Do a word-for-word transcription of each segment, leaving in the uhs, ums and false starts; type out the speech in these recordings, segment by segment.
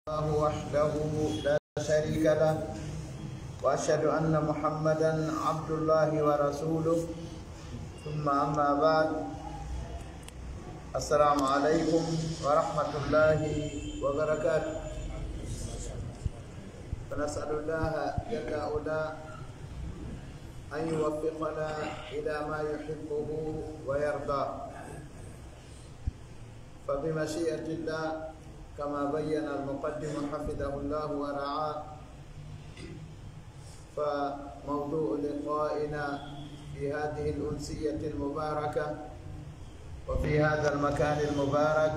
الله وحده لا شريك له، وأشهد أن محمدا عبد الله ورسوله. ثم أما بعد، السلام عليكم ورحمة الله وبركاته. فنسأل الله جل وعلا أن يوفقنا إلى ما يحبه ويرضاه. فبمشيئة الله، كما بين المقدم حفظه الله ورعاه، فموضوع لقائنا في هذه الأمسية المباركة وفي هذا المكان المبارك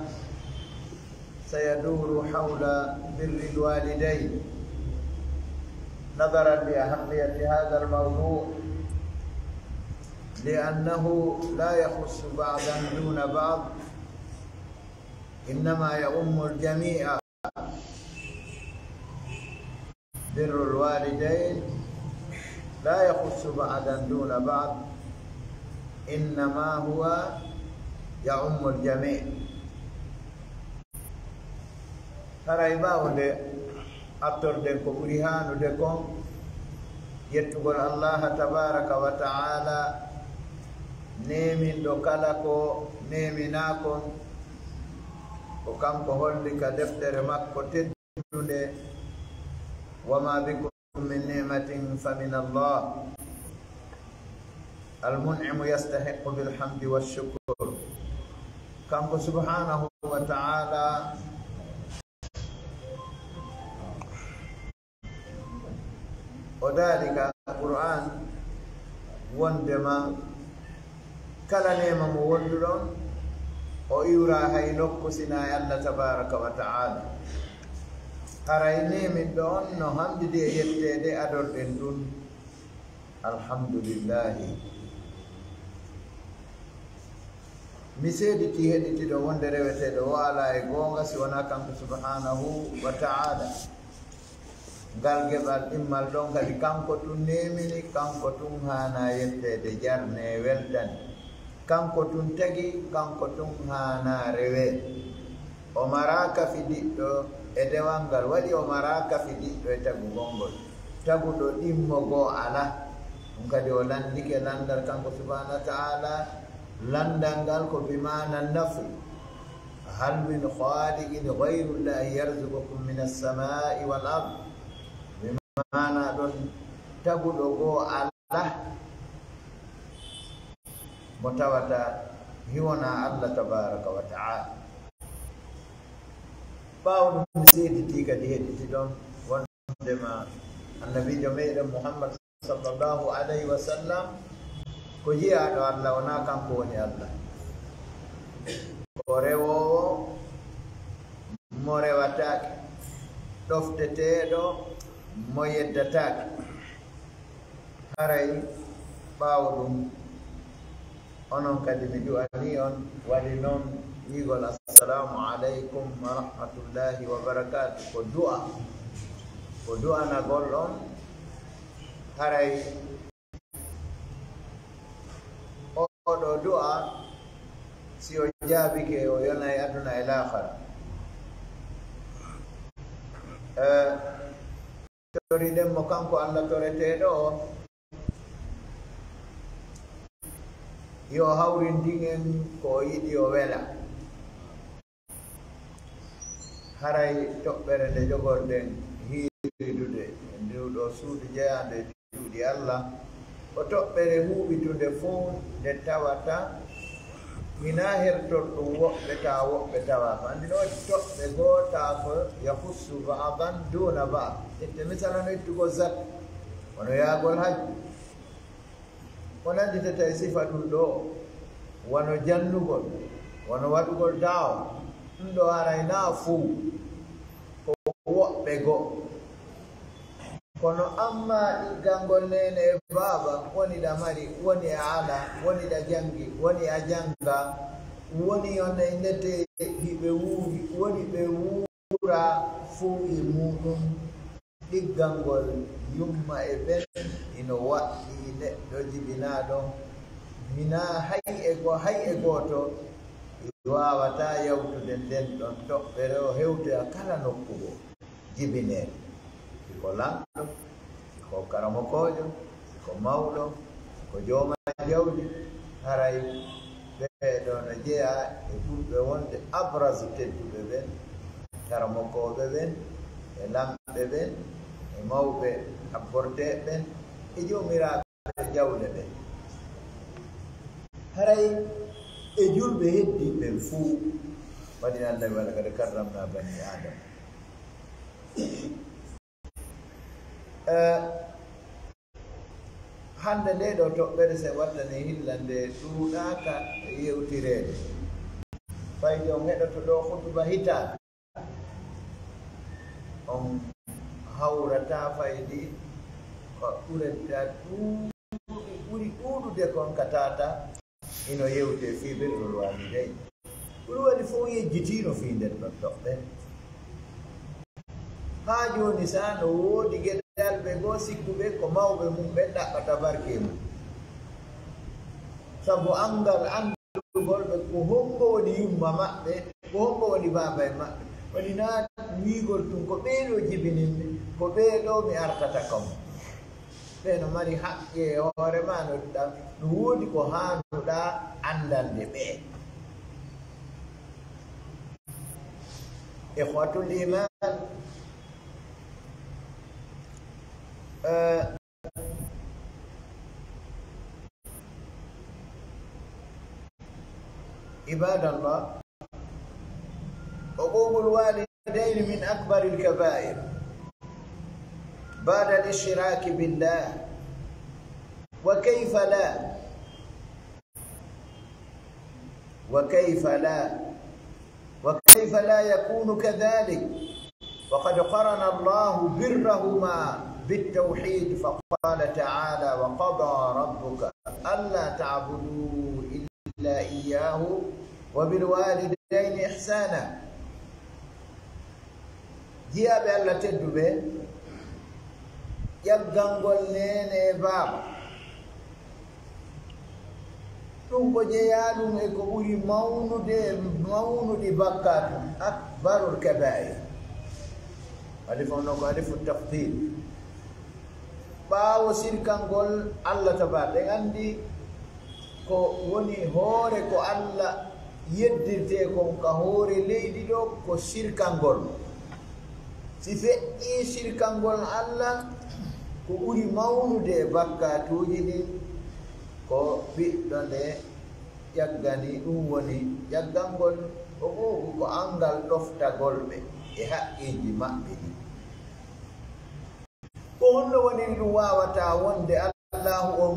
سيدور حول بر الوالدين. نظرا لأهمية هذا الموضوع، لأنه لا يخص بعضا دون بعض، إنما يعم الجميع. بر الوالدين لا يخص بعضا دون بعض، إنما هو يعم الجميع. Haray ɓaawo nde artorɗen ko ɓuri haanude kon, yettugol Allaha tabaaraka wa ta'ala, neeminɗo kala ko neeminaa kon, ko kanko holli ka deftere makko teddunde, وما بكم من نعمة فمن الله، المنعم يستحق بالحمد والشكر. Kanko subhanahu wa ta'ala, o daali ka Qur'an wondema kala neema mo wonduɗon, o iwra hay nokku sina e Allah tabaraka wa ta'ala. Haray neeminɗo on no hamdidi e yetteede adorɗen ɗun. Alhamdulillahi. Mi seediti heɗitiɗo wonde reweteeɗo o alaa e goonga si wonaa kanko subhanahu wa ta'ala. Ngal geɓal ɗimmal ɗon kadi kanko tun neemini, kanko tun haanaa yetteede, jarnee, weltani. Kanko tun tagi, kanko tun haanaa rewee. O maraa kafidiɗɗo e dewal ngal, waɗi o maraa kafidiɗɗo e tagugol ngol. Taguɗo ɗimmo goo alaa. Ɗun kadi o lanndike lanndal kanko subhanahu wa ta'ala, lanndal ngal ko bi maana nafi. هل من خالق غير الله يرزقكم من السماء والأرض. Bi maana ɗon taguɗo goo alaa mo tawata hiwonaa Allah tabaraka wa ta'ala. Ɓaawo ɗun mi seeditii kadi heɗitiɗon wondema annabiijo meɗen Muhammad sallallahu alayhi wa sallam ko jiyaaɗo Allah, wonaa kanko woni Allah. Ko rewoowo mo rewataake, ɗofteteeɗo mo yeddataake. Haray ɓaawo ɗun, onon kadi mi du'anii on, waɗi non wi'ugol assalamu alaykum wa rahmatullahi wa barakatuh. Ko du'a, ko du'anagol on. Haray oo ɗoo du'a, si o jaabike, o yonay aduna e laakara. Eh, toriɗen mo kanko Allah toreteeɗo on, yo hawrindin en ko o yiɗi o wela. Haray toɓɓere nde jogorɗen hiiridude e nduu ɗoo suudu jeyaandu e cuuɗi Allah, ko toɓɓere huuɓitunde fow nde tawata hinaa hertorɗun woɓɓe tawa woɓɓe tawaaka. Anndi no waɗi toɓɓe goo tawa ko يخص بعضا دون بعض. Ƴettee misala no ittugol zak, wano yaagol hajju. Ko nannditata e sifa ɗun ɗoo, wano jannugol, wano waɗugol daawa, ɗun ɗoo haray naa fow, ko woɓɓe goo. Kono amma ɗiggangol neene e baaba, woni ɗa mari, woni a alaa, woni ɗa janngi, woni a janngaa, woni on e ndetee hiɓe wuuri, woni ɓe wuuraa fow e muuɗun. Ɗiggangol yumma e ɓen hino waɗɗii neɗɗo jibinaaɗo, hinaa hay e go-, hay e gooto waawataa yawtude nden ɗon toɓɓere o hewtoya kala nokku goo. jibinee. Si ko lanɗo, si ko karamokoojo, si ko mawɗo, si ko jooma jawdi, haray ɓee ɗoo no jeyaa e ɓurɓe wonde abras tedduɓe ɓen, karamokooɓe ɓen, e lamɓe ɓen, e mawɓe habborteeɓe ɓen, e joomiraaɓe jawle ɓen. Haray e julɓe heddiiɓe ɓen fuu, waɗi Allah wi, "Walaqad karramnaa banii Aadama." Eh, hannde ndee ɗoo toɓɓere, si en wattanii hilla, nde ɗuuɗaaka yewtireede. Fayde on heɗoto ɗoo hutuba hitaande, on hawrataa fayde ko ɓurata ɗuuɗi, ɓuri ɗuuɗude kon ka tata ino yewtee fii birrul waalidayni. Ɗun waɗi fow yejjitiino fii nden ɗon toɓɓere. Haa jooni, si no woodi geɗalɓe goo sikkuɓe ko mawɓe mum ɓen ɗaɓɓata barke mum. Sabu anngal anndugol ɓe ko hombo woni yumma maɓɓe, ko hombo woni baaba e maɓɓe. Waɗi naa wiigol tun ko ɓee ɗoo jibinimmi, ko ɓee ɗoo mi artata kam. Ɓe no mari haqqe e hoore maa, no ɗa-, no woodi ko haanuɗaa anndande ɓe. Ikhwatul iman, eh, عباد الله، عقوق الوالدين من أكبر الكبائر بعد الإشراك بالله، وكيف لا؟ وكيف لا؟ وكيف لا يكون كذلك؟ وقد قرن الله برهما بالتوحيد، فقال تعالى: "وقضى ربك ألا تعبدوا إلا إياه وبالوالدين إحسانا." Jiyaaɓe Allah tedduɓe, ƴaggangol neene e baaba, ɗun ko jeyaa ɗun e ko ɓuri mawnude, mawnuɗi bakkaatu, akbarul kabaa'ir. Alif on non ko alifu tafdil. Ɓaawo sirkangol Allah tabaaraka, en anndi ko woni hoore ko Allah yeddirtee kon ka hoore leydi ɗoo ko sirkangol. Si feƴƴii sirkangol Allah, ko ɓuri mawnude e bakkaatuuji ɗin ko ɓiɗɗo nde ƴaggani, ɗun woni ƴaggangol o ɓuuɓu ko anngal ɗoftagol ɓe e haqqeeji maɓɓe ɗin. Ko honno woniri ɗun waawataa wonde Allaahu on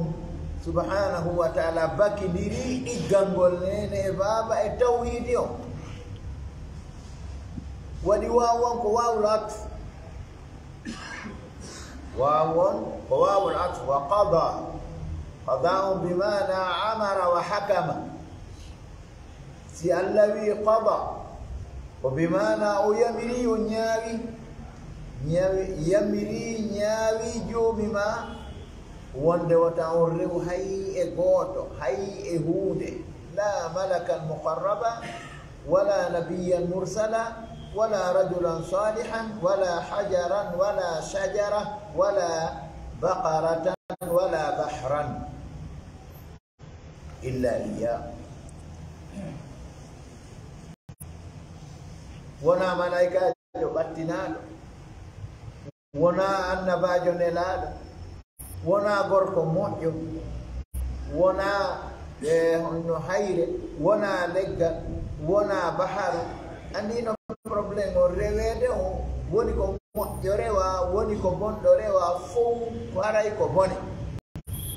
subhaanahu wa ta'aalaa bakindirii ɗiggangol neene e baaba e tawhiidi on? Waɗi waawu on ko waawul atfu. Waawu on ko waawul atfu, wa qadaa. Qadaa on bi maana amara wa hakama. Si Allah wi'i qada, ko bi maana o yamiri, o ñaawi, ñaawi, yamiri, ñaawi joomi maa, wonde wota on rewu hay e gooto, hay e huunde, laa malakan muqarraba, wala nabiyyan mursala, wala rajulan salihan, wala hajaran, wala shajara, wala baqaratan, wala bahran. Illa iyya. Wonaa malaa'ikaajo ɓattinaaɗo, wonaa annabaajo nelaaɗo, wonaa gorko moƴƴo, wonaa, e, honno hayre, wonaa leggal, wonaa baharu. Anndino problème o reweede o, woni ko moƴƴo rewa, woni ko bonɗo rewa, fow ko haray ko bone.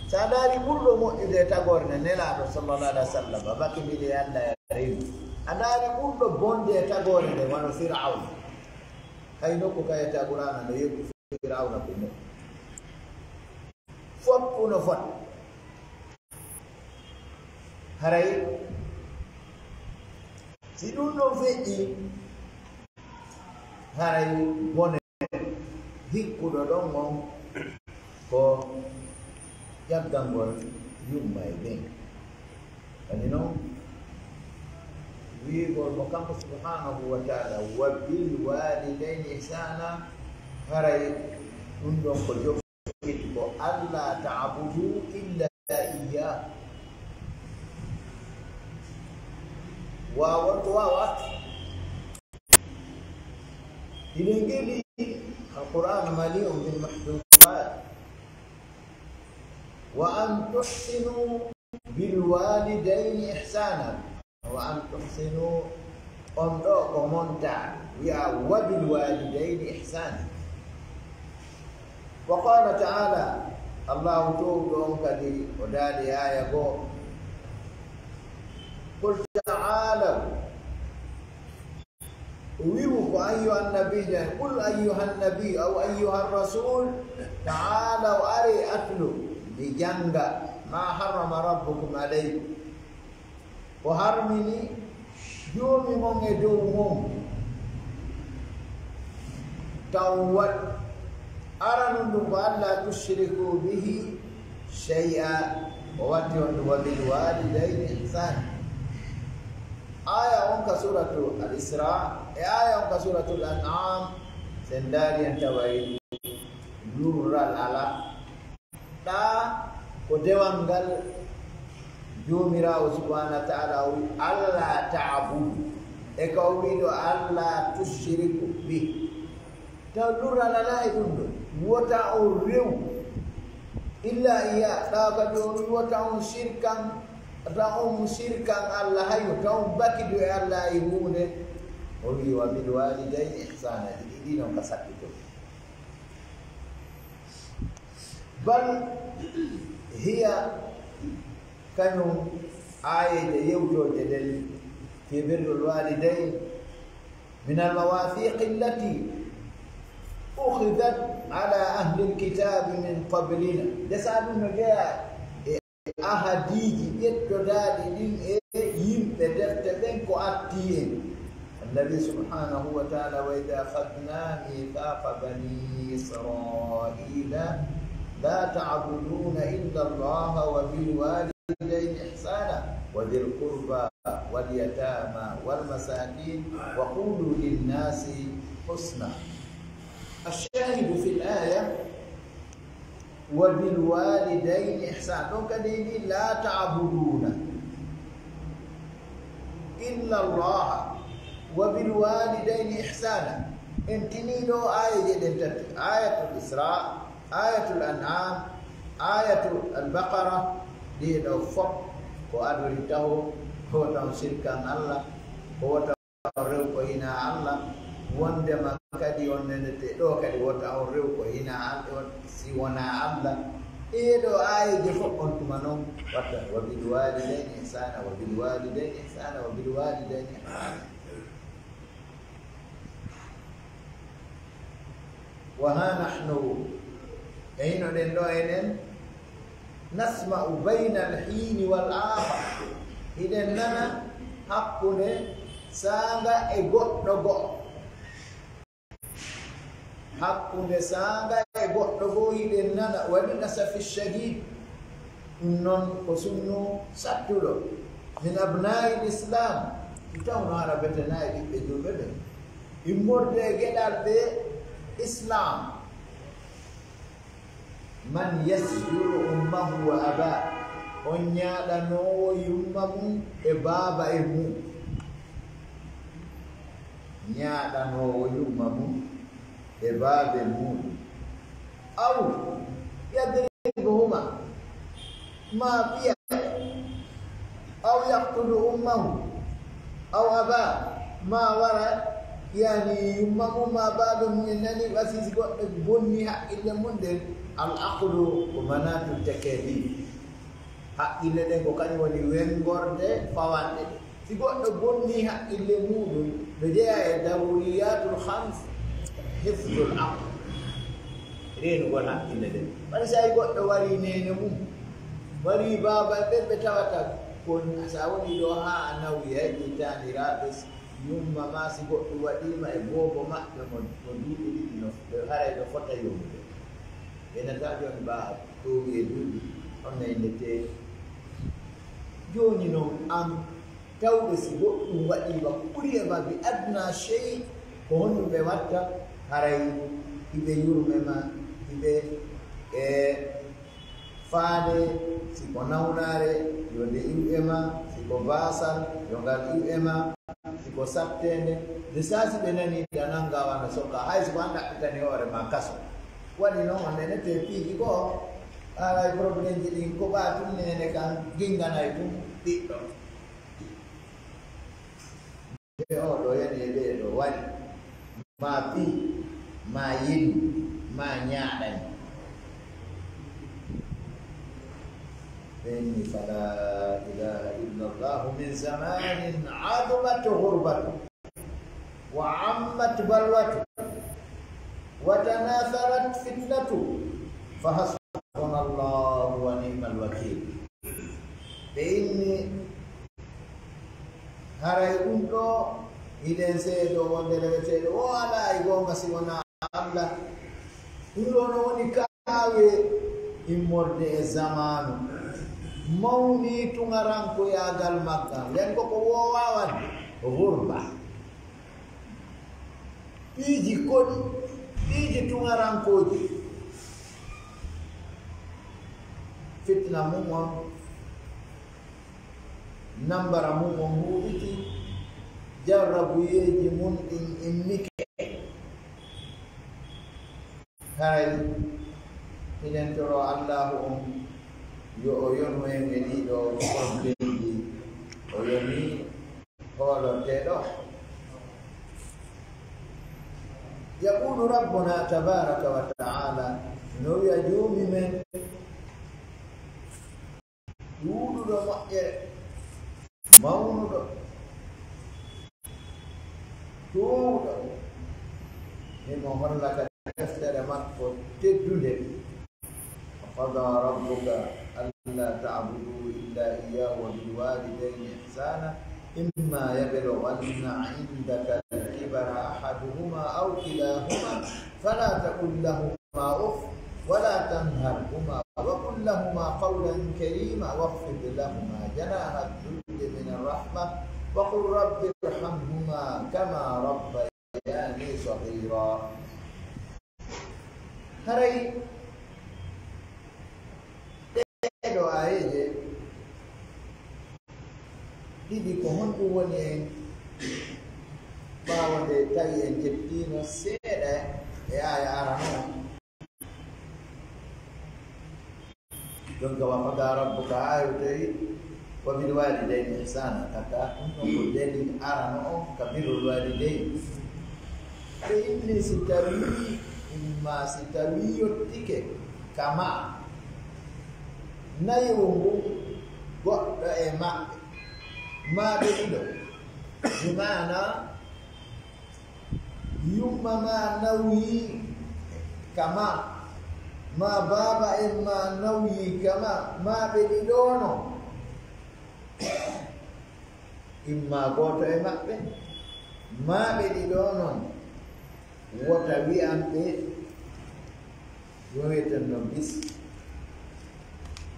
So a ndaari ɓurɗo moƴƴude e tagoore nde, Nelaaɗo sallallahu alaihi wa sallam, a bakindiri e Allah e a rewi. A ndaari ɓurɗo bonde e tagoore nde, wano Firawna. Hay nokku kayete a Qur'aana no yewti Firawna ko moƴƴi. Foppu no fota. Haray, si ɗum ɗon feƴƴi, haray bone hikkuɗo ɗon on ko ƴaggangol yumma e ɓen. Woni non, Wi'ugol mo kanko subhanahu wa ta'ala, "Wa bil walidayni ihsana," haray ɗum ɗon ko jokkiti ko, "Alla ta'budu illa iyya." Waawol ko waawaaki. Hiɗen ngiɗi Alqur'aana malii'un bil mahduufaat. "Wa an tuhsinu bil walidayni ihsana." Wa an tuhsinu, on ɗo ko monta, wi'a, "Wa bil walidayni ihsana." Wa qala ta'ala, Allahu toowɗo on kadi o daali aaya goo, "Qul ta'alaw," o wi'u ko ayyuhan nabiyyu, "Qul ayyuhan nabiyyu aw ayyuhar rasul, ta'alaw, are atlu, mi jannga, ma harrama rabbukum alaykum." Ko harmini Joomi mon e dow mon, taw waɗ-, aranun ɗum ko "Alla tushriku bihi shay'a," o watti on ɗum, "Wa bil walidayni ihsana." Aya on ka suratu Al-Isra e aya on ka suratul An'am, sen daari en taway lurral ala. Ɗaa ko dewal ngal Joomiraawo subhaanahu wa ta'aala o wi'i, "Alla ta'budu." E ka o wi'i ɗo, "Alla tushriku bi." Taw lurral alaa e ɗum ɗo. Wota on rew. Illa iya, ɗaa kadi o wi'i, "Wota on shirkan, wota on shirkan Alla hay, wota on bakidu e Alla e huunde." O wi'i, "Wa bil waalidayni ihsaana." Ɗiɗi ɗi non ka sakkito. Bal hiya, kañum aayeeje yewtooje ɗen fi birrul waalidayn min al mawathiqi allati ukhidat ala ahli al kitabi min qablina. Nde sa ɗum no jeyaa e ahadiiji ƴettodaaɗi ɗin e yimɓe defte ɓen ko atti en. Annabi subhanahu wa ta'ala, "Wa idha akhadna mithaqa bani Israila la ta'buduna illa Allah wa bil walidayni ihsana wa dhil qurba wal yatama wal masakin wa qulu lin nasi husna." Ash-shahidu fil aya, "Wa bil walidayni ihsana." Ɗon kadi wi, "La ta'buduna illa Allah, wa bil walidayni ihsana." En tinii ɗo aayeeje ɗen tati, Ayatul Isra, Ayatul An'am, Ayatul Baqara, ɗii ɗo fof ko adori taho, ko taw shirkan Allah, ko wota on rew ko hinaa Allah, wondema kadi on nenete ɗo kadi wota on rew ko hinaa Allah, si wonaa Allah. Ɗee ɗo aayeeje fof on tuma non watta, "Wa bil walidayni ihsana, wa bil walidayni ihsana, wa bil walidayni ihsana." Wa ha nahnu, e hino ɗen ɗo enen, nasma'u bayna al-hiini wal aakhar, hiɗen nana hakkunde saanga e goɗɗo go'o. Hakkunde saanga e goɗɗo go'o hiɗen nana, wa lil asafi shadid, ɗum noon ko sunnu sattuɗo. Min abna'il islam, si tawno hara betenaa e ɓiɓɓe julɓe ɓen. Immorde e geɗal ɓe Islam. Man yasjuru ummahu wa aba, on ñaaɗanoowo yumma mum e baaba e mum. Ñaaɗanoowo yumma mum e baaba e mum. Aw yadribuhuma, ma piya, aw yaqtulu ummahu aw aba, ma wara, yani, yumma mum ma baaba mum en nani ɓasi, si goɗɗo bonni haqqille mum ɗen. Al aqlu ko manatu takadif. Haqqille ɗen ko kañum woni wengorde fawanɗe ɗe. Si goɗɗo bonni haqqille muɗum, no jeyaa e daruriyatul khams, hifzul aql, reenugol haqqille ɗen. Bari si ay goɗɗo wari neene mum, wari baaba e ɓe, ɓe tawata ko sa woni ɗo haa a nawi, ay ɓe taaniraaɓe, yumma ma si goɗɗum waɗiima e boobo maɓɓe mo, mo duuɓi ɗiɗi no, ɓe haray ɓe fota yomude. Ɓe nata jooni ba toowi e duuɓi, on ne nde teeri. Jooni non an, Tawɓe si goɗɗum waɗii ma ɓuri e ma bi adna shey, ko honɗum ɓe watta? Haray hiɓe yurme ma, hiɓe e faade, si ko nawnaare, yo nde iw e ma, si ko baasal, yo ngal iw e ma, si ko satteende. Nde saa si ɓe nanii da nannga wano sokka, hay si ko an ɗaɓɓitani hoore ma kaso. Waɗi noon on nene te piiji ko, haray probleemji ɗin ko ɓaa tun nene kan ginnganay tun ɓiɗɗo. Nde o ɗo yani e ɓee ɗo wari, ma pi, ma yinu, ma ñaaɗani. Ɓe inni, فلا إله إلا الله من زمان عظمت غربته وعمت بلوته وتناثرت فتنته فحسبنا الله ونعم الوكيل. Ɓe inni, haray ɗum ɗo, hiɗen seedo wonde reweteeɗo o alaa e goonga si wonaa Allah. Ɗum ɗo no woni kaawe immorde e zamaanu. Mawni tuŋarankoyaagal maggal. Nden ko ko woowaa waɗde? Gurba. Piiji koɗi, piiji tuŋarankooji. Fitna mum on, nambara mum on huuɓiti, jarrabuyeeji mum ɗin immike. Haray, minen toro Allaahu on, yo o yonu en e ɗiɗo probleemji. O yoni hoolorteeɗo. Yaqulu Rabbuna tabaraka wa ta'ala, no wiya Joomi men, ɗuuɗuɗo moƴƴere, mawnuɗo, toowuɗo, himo holla ka deftere makko teddunde. وقضى ربك ألا تعبدوا إلا إياه وبالوالدين إحسانا إما يبلغن عندك الكبر أحدهما أو كلاهما فلا تقل لهما أف ولا تنهرهما وقل لهما قولا كريما واخفض لهما جناح الذل من الرحمة وقل رب ارحمهما كما ربياني صغيرا. Haray ɗee ɗoo aayeeje ɗiɗi, ko honɗum woni en ɓaawo nde tawi en jettiino seeɗa e aaya arano on? Jonta, wa qada rabbuka, haa hewtoyi, wa bil walidayni ihsana, kata ɗum ɗon ko dalil arano on ka birrul walidayni. Ɓe inni si tawii, imma si tawii yottike ka ma nayewu ngun goɗɗo e maɓɓe, maa ɓe ɗiɗo, bi maana yumma maa nawyii ka ma, maa baaba en maa nawyii ka ma, maa ɓe ɗiɗo non, imma gooto e maɓɓe, maa ɓe ɗiɗo non, wota wi'an ɓe, ɗum wiyeten non bis,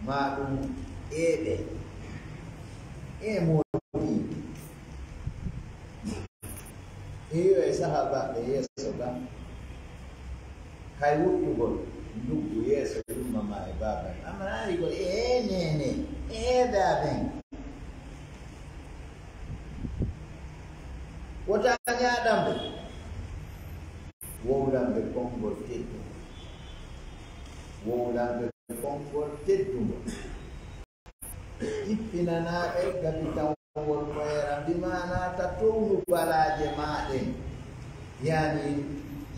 maa ɗum eeɓe, e moodi. Iyo e sahaabaaɓe yeeso ɓen, hay wuttugol nduggu yeeso yumma maa e baaba en. Amma haali ko, ee neene, ee baaben. Wota ñaaɗan ɓe. Wowlan ɓe konngol teddungol. Wowlan ɓe konngol teddungol. Jippinanaa ɓe gabitawol moyeera, bi maanaa ta townu balaaje maa ɗen. Yaani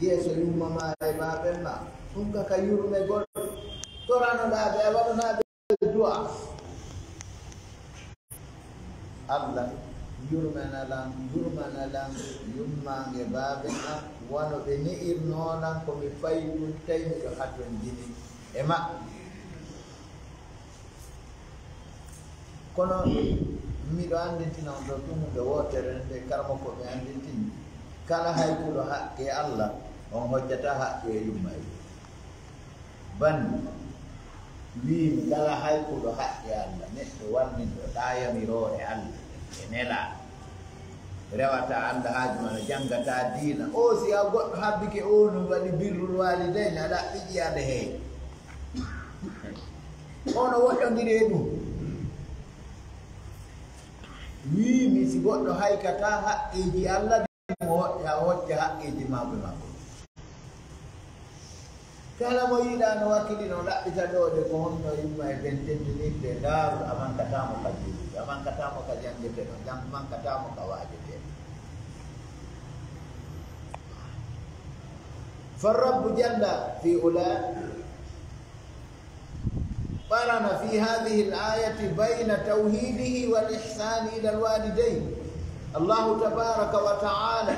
yeeso yumma maa e baaben maa. Ɗum ka, ka yurmegol. Toranoɗaa ɓe, a waɗanaa ɓe du'a. Allah, yurmana lan, yurmana lan, yumma e baaben am, wano ɓe ne'irnoo lan ko mi fayi tun, tawi miɗo hatonjini e maɓɓe. Kono miɗo anndintina on ɗoo tun huunde wootere nde karamoko ɓe anndintini. Kala hay kuɗo haqqe Allah, on hoccataa haqqe e yumma e. Banndi wiimi, kala hay kuɗo haqqe Allah, neɗɗo wanninɗo ɗaa yamiroore Allah, E nela. Rewata Allah haaju ma, no janngata diina. O, si a goɗɗo habbike o, no waɗi birrul waalidayni, a ɗaɓɓi ƴiyaade heen. Ono woɗɗondiri e ɗum. Wiimi si goɗɗo haykata haqqeeji Allah, mo hocca, hocca haqqeeji mawɓe makko. Kala mo yiɗaa no wakkilino ɗaɓɓita ɗo de ko honno yumma e ben teddinirde, ndaaru, a mankataamo ka juulude, a mankataamo ka janngete ɗo, jam-, mankataamo ka waajete. فالرب جل في علاه قرن في هذه الآية بين توحيده والإحسان إلى الوالدين. الله تبارك وتعالى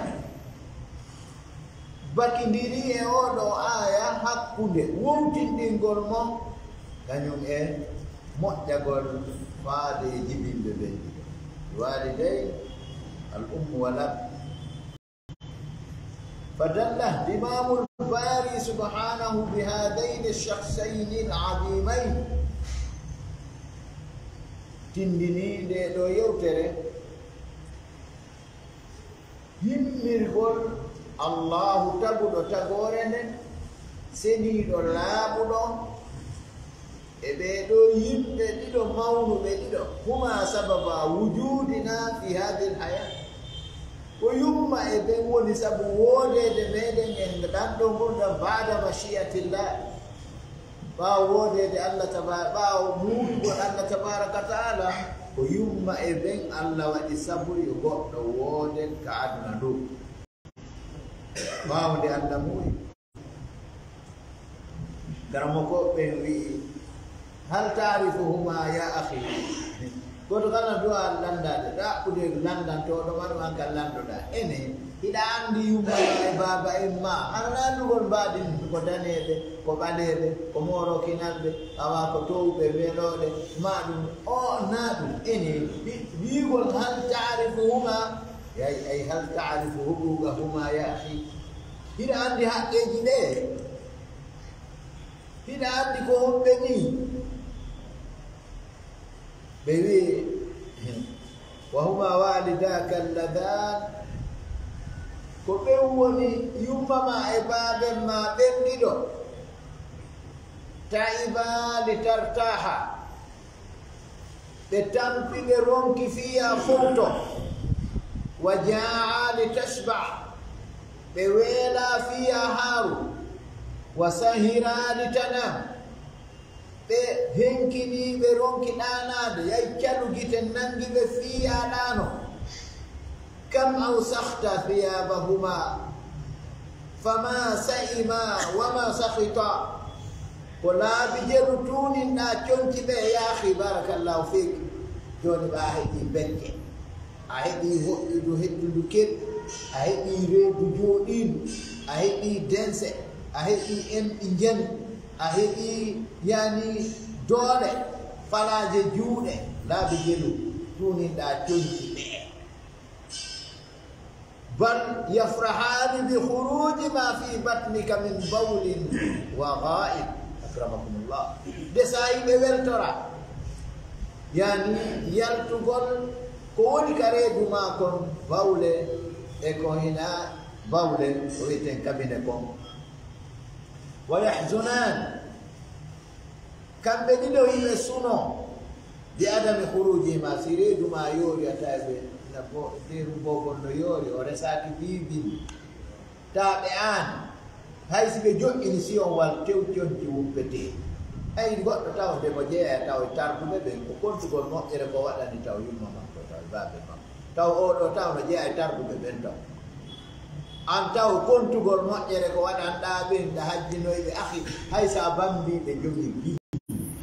bakindiri e oo ɗoo aaya hakkunde wowtinɗingol mo kañum e moƴƴagol faade e jibinɓe ɓen ɗiɗo. الوالدين، الأم والأب. فدل اهتمام الباري سبحانه بهذين الشخصين العظيمين. Tindini nde ɗo yewtere yimmirgol Allahu taguɗo tagoore nden, seniiɗo laaɓuɗo, e ɓee ɗoo yimɓe ɗiɗo mawnuɓe ɗiɗo, هما سببا وجودنا في هذه الحياة. Ko yumma e ben woni sabu woodeede meɗen en ɗan ɗoo ngurndan بعد مشيئة الله. Ɓaawo woodeede Allah taba-, ɓaawo muuyugol Allah tabaaraka wa ta'aala, ko yumma e ben Allah waɗi sabu yo goɗɗo wooden ka aduna ndu. Ɓaawo nde Allah muuyi. Karamoko ɓen wi'i, "Hal ta'rifuhuma ya akhi?" Goto kala du'a landaade, ɗaɓɓude landantooɗo ma ɗum an kan landoɗaa. Ene, hiɗa anndi yumma e baaba en ma? Hano na anndugol mbaadi ko daneeɓe, ko ɓaleeɓe, ko moorokinalɓe, awa ko toowɓe weelooɗe, ma ɗum o na ɗum. Ene, wi-, wi'ugol, "Hal ta'rifuhuma?" Ay, ay, "Hal ta'rifu huquqahuma ya akhi?" Hiɗa anndi haqqeeji ɗe? Hiɗa anndi ko honɓe ni? Ɓe wi'i, "Wa huma walidaka alladhan," ko ɓen woni yumma ma e baaben ma ɓen ɗiɗo. "Ta'iba litartaha," ɓe tampi, ɓe ronki fii a fowto. "Wa jaa'a litashba," ɓe weela fii a haaru. "Wa sahira litanam," ɓe henkini, ɓe ronki ɗaanaade, yay calu gite nangi ɓe fii a ɗaano. "Kam awsakhta thiyabahuma, fama sa'ima wa ma sakhita." Ko laabi jelu tuuninɗaa conci ɓe, ya akhi, barakallahu fik. Jooni ɓa heɓi becce, a heɓi hoɗɗudu, heddundu kel, a heɓi reedu jooɗiindu, a heɓi dense, a heɓi enɗi njenu, a heɓi, yani, doole, falaaje juuɗe, laabi jelu tuuninɗaa conci ɓe. "Bal yafrahani bi khuruji ma fi batnika min bawlin wa gha'it." Akramakumullah. Nde saa'i ɓe weltora, yani yaltugol ko woni ka reedu ma kon, bawle e ko hina bawle, ko wi'eten kabine kon. "Wa yahzunan," kamɓe ɗiɗo hiɓe suno, "bi adami khurujihima," si reedu ma yoori, a tawi ɓe na bo-, reedu boobon no yoori, o resaaki biibin. Taa ɓe aan, hay si ɓe joƴƴini siyon wal tew conci wuppetee. Hay goɗɗo taw nde mo jeyaa taw e tarduɓe ɓen, ko kontugol moƴƴere ko waɗani taw yumma makko, taw e baabe makko. Taw oo ɗoo taw no jeyaa e tarduɓe ɓen taw. An taw kontugol moƴƴere ko waɗanɗaa ɓen, ɗa hajjinoy ɓe, akhi, hay so a bambii ɓe jogi gihi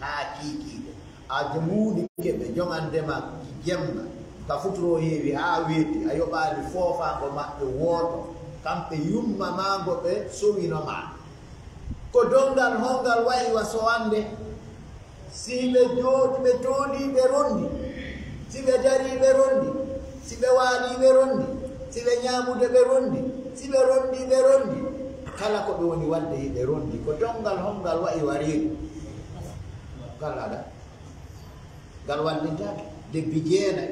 haa kiikiiɗe. A jomuudike ɓe, jongande ma jemma, ka futuro heewi haa weeti, a yoɓaali foofaango maɓɓe wooto, kamɓe yumma maa ngo ɓe sowino ma. Ko donngal hongal wa'i wa sowande? Si ɓe jooɗi, ɓe toolii, ɓe ronndi. Si ɓe darii, ɓe ronndi. Si ɓe waalii, ɓe ronndi. Si ɓe ñaamude, ɓe ronndi. Si ɓe ronndii, ɓe ronndi. Kala ko ɓe woni waɗde, hiɓe ronndi. Ko donngal hongal wa'i wa reedu? Kala alaa. Ngal wallintaake. Lebbi jeenay.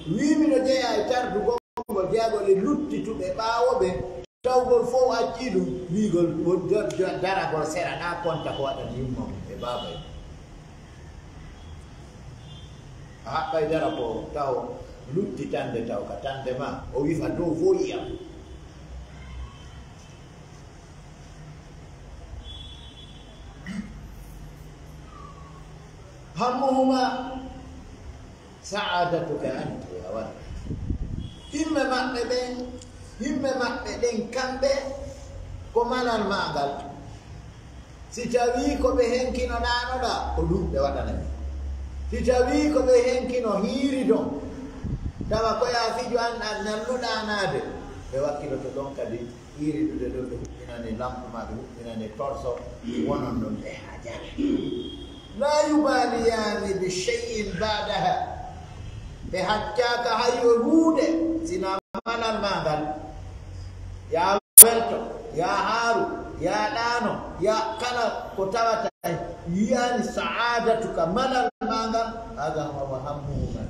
Wii miɗo jeyaa e tardugol ngol jeyagol e luttituɓe ɓaawo ɓe, tawgol fof accii ɗum, wiigol won jo-, jo-, daragol sera, na konta ko waɗani yumma mum e baaba en. A haɓɓay dara ko taw luttitande taw ka tande ma, o wifa dow fof yiyam. Hammuhuma sa'adatuka anta ya walad. Himme maɓɓe ɓen, himme maɓɓe ɗen kamɓe ko malal maa ngal. Si tawii ko ɓe henkino ɗaanoɗaa, ko ɗum ɓe waɗanay. Si tawii ko ɓe henkino hiiri ɗon, tawa ko yaa fijo an, an ñalluɗaa naade, ɓe wakkiloto ɗon kadi. Hiiridude ɗo, ɓe huɓɓinane lampe ma, ɓe huɓɓinane torso, wonon ɗon ɓe haajata. La yubaliyani bi shay'in ba'daha. Ɓe haccaaka hay e huunde, sina malal ma ngal. Yaa welto, yaa haaru, yaa ɗaano, yaa kala ko tawata yiyaani sa'aadatuka malal ma ngal, hada huwa hammuhuma.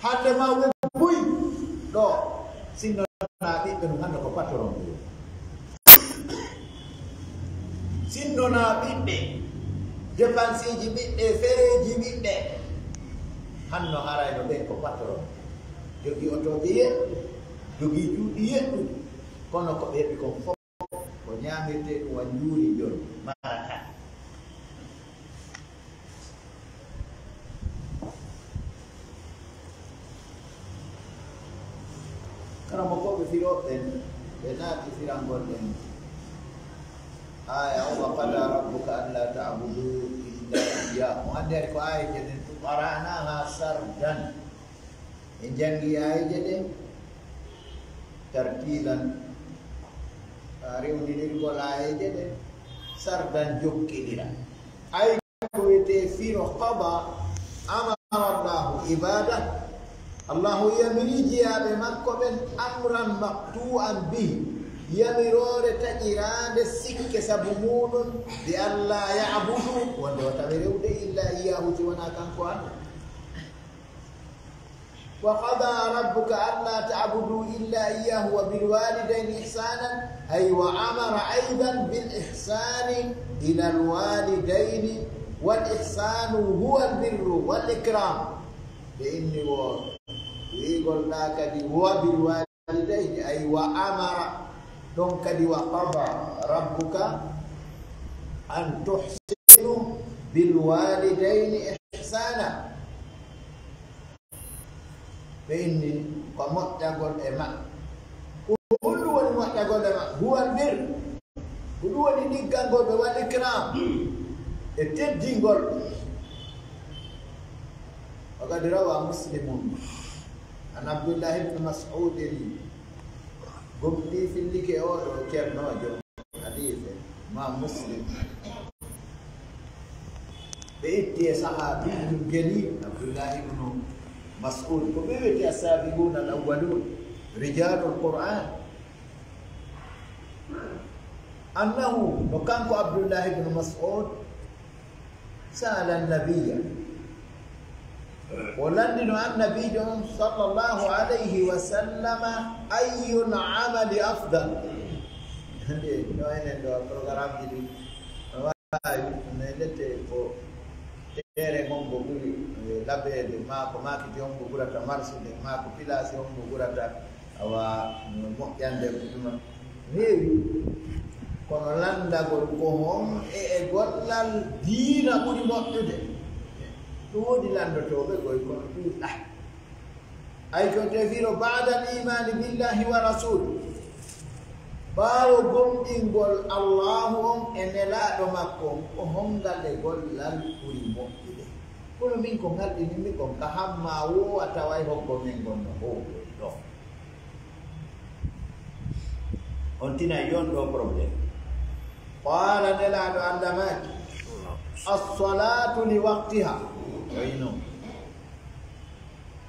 Hande ma wo buy ɗo, sinno na ɓiɓɓe ɗum hande ko patron ɗum. Sinno na ɓiɓɓe, dépenseji ɓiɓɓe, fereji ɓiɓɓe, hanno harayno ɓen ko patron. Jogi otoje yeɗɗu, jogi cuuɗi yeɗɗu, kono ko ɓe heɓi kon fof ko ñaamirtee ɗum wa njuuri jooni, marata. Karamokooɓe firooɓe ɓen, ɓe naati firangol ɗen. Aya o, "Wa qada rabbuka alla ta'budu illa iyyah." Mo anndi ari ko aya je ɗen tu qara'naha sardan. En janngi aayeeje ɗen tartiilan, a rewninirgol aayeeje ɗen sardan jokkindira. Ay ko wiyetee firo qada, amara Allahu ibada. Allahu yamiri jiyaaɓe makko ɓen amran maqtu'an bihi. Yamiroore taƴiraande sikke sabu muuɗum, bi alla ya'budu, wonde wata ɓe rewde illa iyyahu si wonaa kanko Allah. وقضى ربك ألا تعبدوا إلا إياه وبالوالدين إحسانا، أي وأمر أيضا بالإحسان إلى الوالدين، والإحسان هو البر والإكرام. Ɓe inni wo wiigol ɗa kadi وبالوالدين، أي وأمر ɗon kadi وقضى ربك أن تحسنوا بالوالدين إحسانا. Ɓe inni ko moƴƴagol e maɓɓe. Ko honɗum woni moƴƴagol e maɓɓe? Huwal bir. Ko ɗum woni ɗiggangol ɓe, wal ikram, e teddingol ɓe. Wa qad rawa Muslimun an Abdullahi ibn Mas'udin. Gomɗii fillike oo ɗoo ceernoojo hadiise, Imaam Muslim. Ɓe itti e sahaabiyyu jalil, Abdullahi ibnu Mas'ud. Ko ɓe wiyetee as-saabiquuna al-awwaluun, rijaalul Qur'aan. Annahu, no kanko Abdullahi ibnu Mas'ud, sa'ala an-nabiyya. O lanndino Annabiijo on, sallallahu alayhi wa sallama, ayyul amali afdal? Nde, no enen ɗo programme ji ɗi, no waawi, no e lette ko teere hongo ɓuri, eh, labeede, maa ko maakiti hongo ɓurata marsude, maa ko pilaasi hongo ɓurata Awa, no moƴƴande ɗum heewi, kono lanndagol ko hon e, e gollal diina ɓuri moƴƴude. Ɗum woodi lanndotooɓe koy, kono ɗuuɗaa. Ay ko tefiro ba'dal imaani billahi wa rasul. Ɓaawo gomɗingol Allaahu on e nelaaɗo makko on, ko hongal e gollal ɓuri moƴƴude? Kono min ko ngalɗinimmi kon ka hamma woo, a taway hoggo men ngon no howloy ɗoo. On tinay yon ɗoo problème. Qaala, Nelaaɗo Allah maaki, "As-salaatu li waqtiha." Oyi non.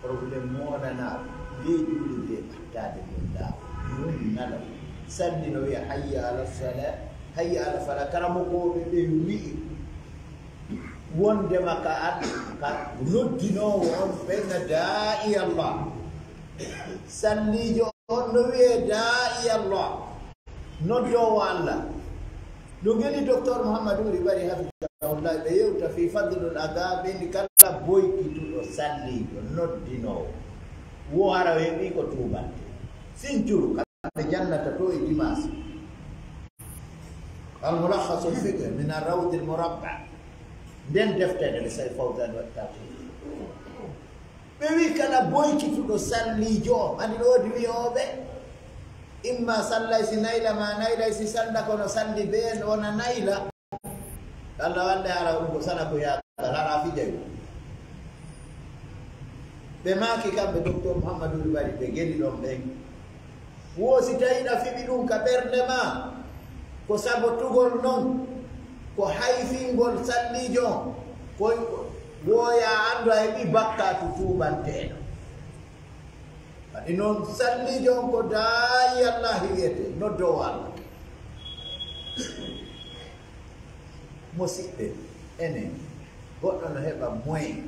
Problème mo wonanaa, ɓe juulirde e ɓattaade ɗum laaɓa. Ɗum nala. Sanni no wiya, "Hayya ala salaa, hayya ala falaa." Karamokooɓe ɓe wi'i, Wondema ka ad-, ka noddinoowo on ɓeyna daa'i Allah. Salliijo on no wi'ee daa'i Allah. Noddoowo Allah. No ngeni Docteur Mouhamadou Ri Bari hafidahullah ɓe yewta fii fadlul ada, ɓe ndi kala boykituɗo salliijo, noddinoowo. Wo hara o heɓii ko tuubante. Sincuru kamɓe jannata to e dimaas. Al-Mulakhasul Fiqhi min ar-Rawdil Murabba. Nden deftere nde Sey Fawzan watta. Ɓe wi kala boykituɗo salliijo, andi no woodi wi'ooɓe, imma sallay si nayla ma naylay, si salla kono salli bee wona nayla. Allah wande hara ɗum ko sana ko yaaka, hara fijay. Ɓe maaki kamɓe Docteur Mouhamadou Bari, ɓe geni ɗon ɓen. Wo si tawi na fiɓi ɗum ka ɓernde ma, ko sabotugol non, ko hayfingol salliijo on, ko wo ya anndu a heɓi bakkaatu tuubanteeɗo. Waɗi noon salliijo on ko daa'i Allah wi'etee, noddoowo Allah. Musiɓɓe, enen, goɗɗo no heɓa moyen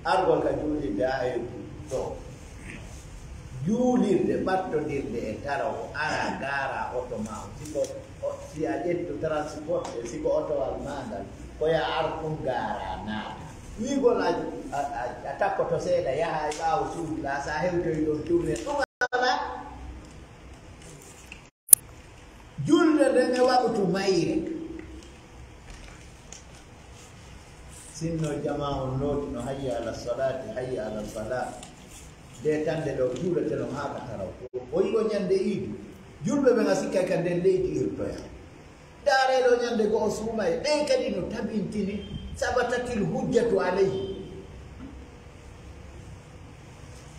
argol ka juulirde haa e ɗo. Juulirde ɓattondirde e tarawoo, ara gaara oto ma on. Si ko o-, si a ƴettu transport, si ko otowal ma ngal, ko ya ar ɗum gaara naata. Wi'gol a, a, a, a takkoto seeɗa, yaha e ɓaawo suudu ɗaa, so a hewtoyi ɗon tourné, ɗum alaa. Julde nden e waqtu mayre. Sinno jamaa on nooti no hayya ala salaati, hayya ala falaa. Nde tande ɗo juulete non haa ka taraw. O yi'o ñande iidi. Julɓe ɓen a sikkay ka nder leydi irtoya. Daaree ɗo ñande go'o suumay. Ɓen kadi no tabintini sabatatil hujjatu alayhi.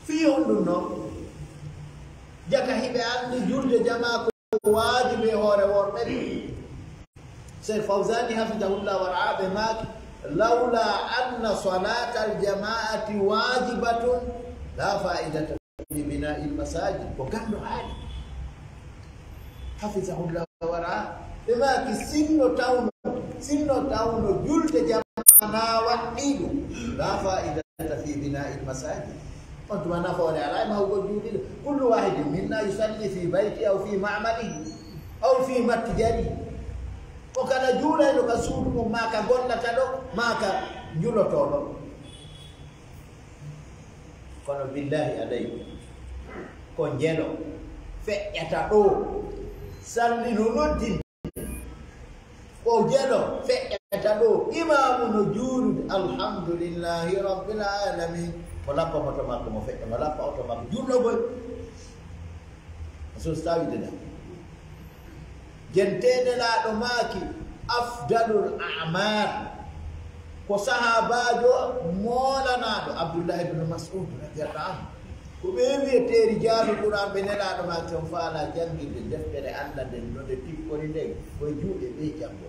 Fii honɗum non? Jaka hiɓe anndi julde jamaa ko waajibi e hoore worɓe ɓen. Sey Fawzani hafidahullah wa ra'ah ɓe maaki, lawla anna salatal jama'ati wajibatun la fa'idata fi bina'il masajid. Ko ganndo haali. Hafidahullah wa ra'ah. Ɓe maaki sinno tawno, sinno tawno julde jamaa na waɗɗii ɗum. La fa'idata fi bina'il masajid. On tuma nafoore alaa e mahugol juulirde. Kullu wahidin minna yusalli fi bayti aw fi ma'malihi aw fi matjari. O kala juulayno ka suudu mum, maa ka gollata ɗo, maa ka julotoo ɗo. Kono billahi alaykum, ko njelo feƴƴata ɗo, salli no noddin. Ko jelo feƴƴata ɗo, imaamu no juulude, alhamdulillahi rabbil alamin. Mo lappa moto makko, mo feƴƴa, mo lappa oto makko, juulɗo boy. So tawi dena. Jente Nelaaɗo maaki, afdalul a'mal. Ko sahaabaajo moolanaaɗo, Abdullahi ibn Mas'ud radiyallahu anhu. Ko ɓe wi'eteeri jaalu Qur'an ɓe Nelaaɗo maaki on faala jannginde deftere Allah nden no nde tippori nden, ko e juuɗe ɓe janngo.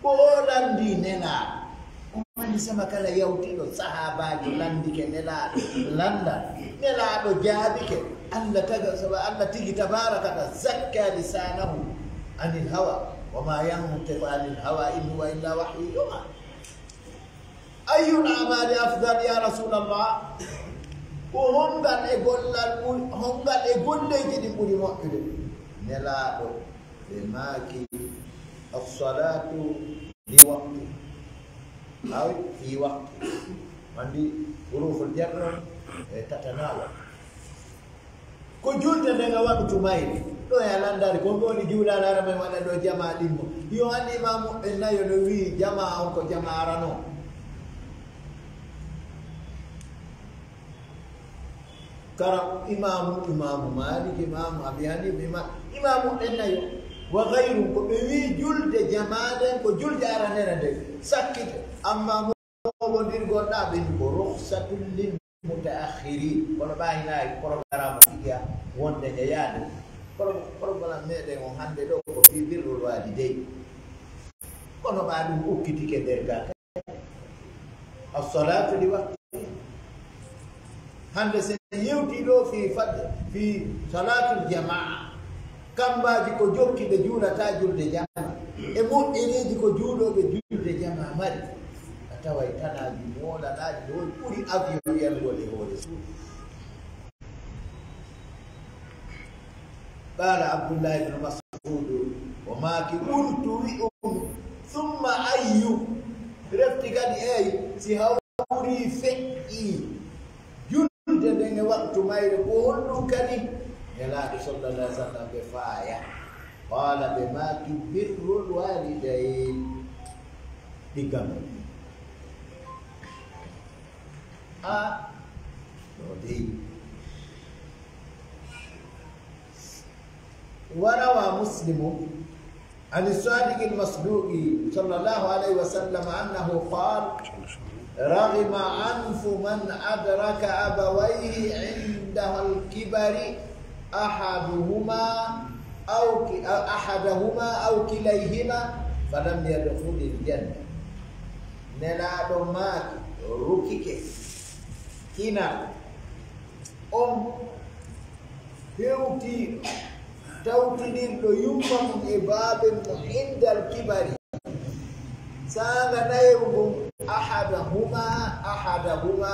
Ko o lanndii Nelaaɗo. O mandi sama kala yawtiiɗo sahaabaajo lanndike Nelaaɗo. Lannda. Nelaaɗo jaabike. Allah taga, saba Allah tigi tabaaraka ta zakka lisaanahu anil hawa. Wa ma yantiqu anil hawa in huwa illa wahyu yuha. Ayyul a'mali afdal ya Rasulallah? Ko hongal e gollal ɓuri, hongal e golleeji ɗin ɓuri moƴƴude? Nelaaɗo, ɓe maaki, as-salatu li waqti. Aw fi waqti. Mandi huruful jarr e tatanawal. Ko julde nden a waɗutu mayre. Ɗo e a lanndari, ko ɗo woni juulaare ara men waɗa ɗo jamaa ɗimmo. Yo an imaamu ɓe nayo no wi'i jamaa on ko jamaa arano. Kara imaamu, imaamu Maalik, imaamu Abi Haniifa, ima-, imaamu ɓe nayo. Wa gayrum ko ɓe wi'i julde jamaa nden ko julde aranere nden. Sakkite. Amma moɓondirgol ɗa ɓe ko rukhsatun lil mutaakhirin. Kono ɓa hina e programme fiya wonde e yaade. Pro-, programme meɗen on hannde ɗo ko fi birrul walidayn. Kono ɓa ɗum ukkitike nder ga. As-salatu li waqti. Hannde sen yewti ɗo fi fadde, fi salatul jamaa. Kambaaji ko jokki ɓe juulata julde jamaa. E moƴƴereeji ko juulooɓe julde jamaa. mari, a taway tanaaji moolanaaɗi no ɓuri avion wiyangol e hoore suudu. Qaala Abdullahi ibn Mas'ud, o maaki, qultu, wi'umi, summa ayyu? Refti kadi, eey, si hawri feƴƴi julde nden e waktu mayre, ko honɗum kadi? Nelaaɗo sallallahu alaihi wasallam ɓe faaya. Qaala, ɓe maaki, birrul walidayn, ɗiggal mo. A, ɗo dey. وروى مسلم عن الصادق المصدوق صلى الله عليه وسلم أنه قال: رغم أنف من أدرك أبويه عند الكبر أحدهما أو ك-، أحدهما أو كليهما فلم يدخل الجنة. Nelaaɗo maaki, rukike, kinal, on hewtiiɗo tawtinirɗo yumma mum e baaba mum indal kibari, saanga nayewu ngun, ahadahuma, ahadahuma,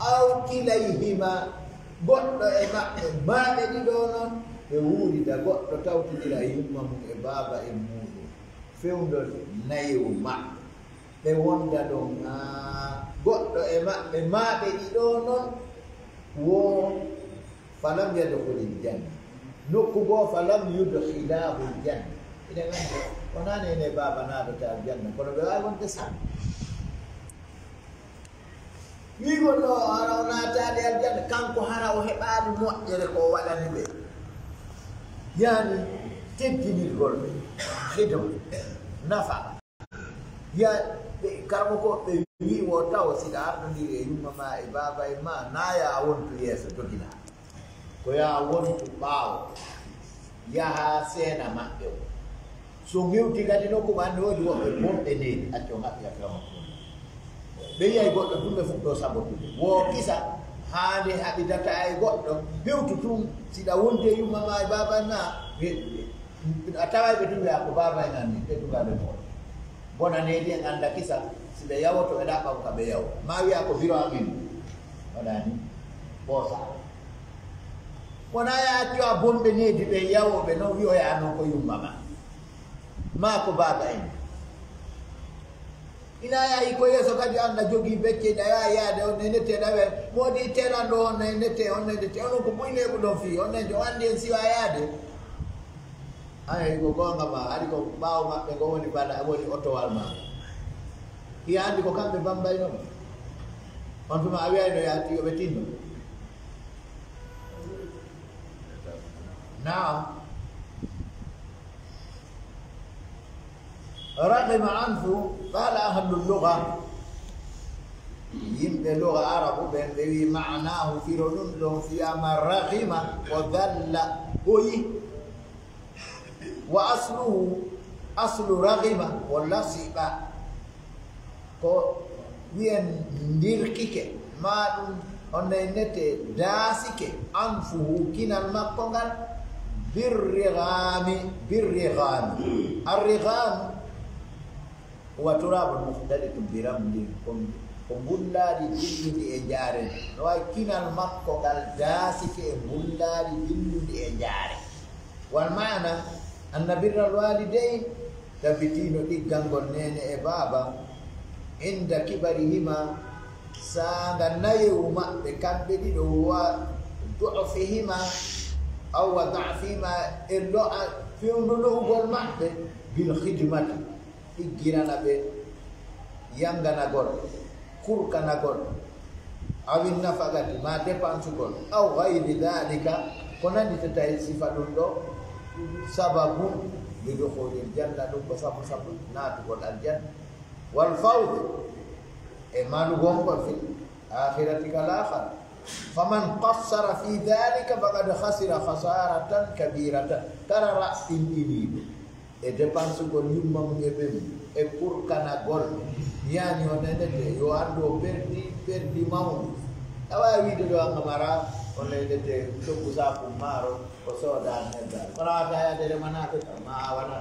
aw kilayhima, goɗɗo e maɓɓe, maaɓe ɗiɗo non, ɓe wuurida, goɗɗo tawtinira e yumma mum e baaba e muuɗum, fewndol nayewu maɓɓe. Ɓe wonda ɗon, haa goɗɗo e maɓɓe, maaɓe ɗiɗo non, wo falam yadkhulil janna. Nokku goo, falam yudkhilahul janna. Eɗen anndi, wonaa neene e baaba naatata aljanna, kono ɓe waawi wonde sam. Wi'ugol ɗo, hara o naataali aljanna, kanko hara o heɓaali moƴƴere ko o waɗani ɓe. Yaani, teddinirgol ɓe, hidma, nafa. Ya, ɓe, karamoko, ɓe wi'i wo taw, si ɗa ardondiri e yumma ma e baaba en ma, na ya a wontu yeeso, doginaa. Ko ya a wontu ɓaawo, yaha seena maɓɓe o. So ngewti kadi nokku ma, anndi woodi woɓɓe bonɓe needi, acco ngaɗɗi, karamoko. Ɓe yi'ay goɗɗo tun, ɓe fuɗɗo sabotude. Wo kisa, haa nde haɓidata e goɗɗo, hewtu tun, si ɗa wondi e yumma ma e baaba en ma, ɓe, ɓe, a taway ɓe tun, wi'a ko baaba en anndi, ɓe tun ɓe moɗo. Bona needi en annda kisa, si ɓe yawoto, ɓe ɗaɓɓa ko ka ɓe yawo. Ma wi'a ko biro amin. Waɗani. Ɓoosa. Wona ya accu a bonɓe needi ɓe yawoɓe, non wi'oya non ko yumma ma. Ma ko baaba en. Ina yahi ko yeeso kadi, annda jogii becce, ɗa yaha yaade, on ne nette ɗawe. Moodi telan ɗo, on ne nette, on ne nette. Onon ko buy neeɓu ɗon fii, on ne jo anndi en siwa yaade. Ay, ko goonga ma, hari ko ɓaawo maɓɓe ngo woni bala, woni otowal ma. Hiya anndi ko kamɓe bambayno mo. On tuma a wi'ayno yaati yo ɓe tinno. Naam. Raghima anfu, qala ahlul lugha. Yimɓe lugha arabu ɓen ɓe wi ma'anahu firo ɗum ɗon fiyama raghima, o dalla, hoyi. Wa asluhu, aslu raghima, ko lasiɓa. Ko wi'en ndirkike, maa ɗum on nete daasike, anfuhu, kinal makko ngal, birrighami, birrighami. Arrigham huwa turabun mukhtalitun bi ramli, ko, ko mbullaari dillundi e njaare. No wayi kinal makko ngal daasike e mbullaari dillundi e njaare. Wal maana, anna birral waalidayn, tabitiino ɗiggangol neene e baaba, inda kibarihima, saanga nayewu maɓɓe kamɓe ɗiɗo, wa du'fihima, aw wa da'fihima, e lo'a, fewndo lo'ugol maɓɓe, bil khidmati, ɗiggirana ɓe, yanganagol, kurkanagol, awin nafaqati, ma dépensegol, aw ghayri dhalika, ko nandi to tawi sifa ɗum ɗo, sababun li dukhulil janna, ɗum ko sabu sabu naatugol aljanna, wal fawz, e malugol ngol fil akhirati kal akhar. Faman qassara fi dhalika faqad khasira khasaratan kabiratan. Kala raɓɓinɗiniiɗo e dépensegol yumma mum e ɓe mum, e kurkanagol, mi yaani o nenete, yo anndu o perdi, perdi mawndu. A waawi wiide ɗo an Amara, o nenete coggu saaku maaro, o sooda nebbam. Kono a wata yaade remanaaɓe kam, ma a wona.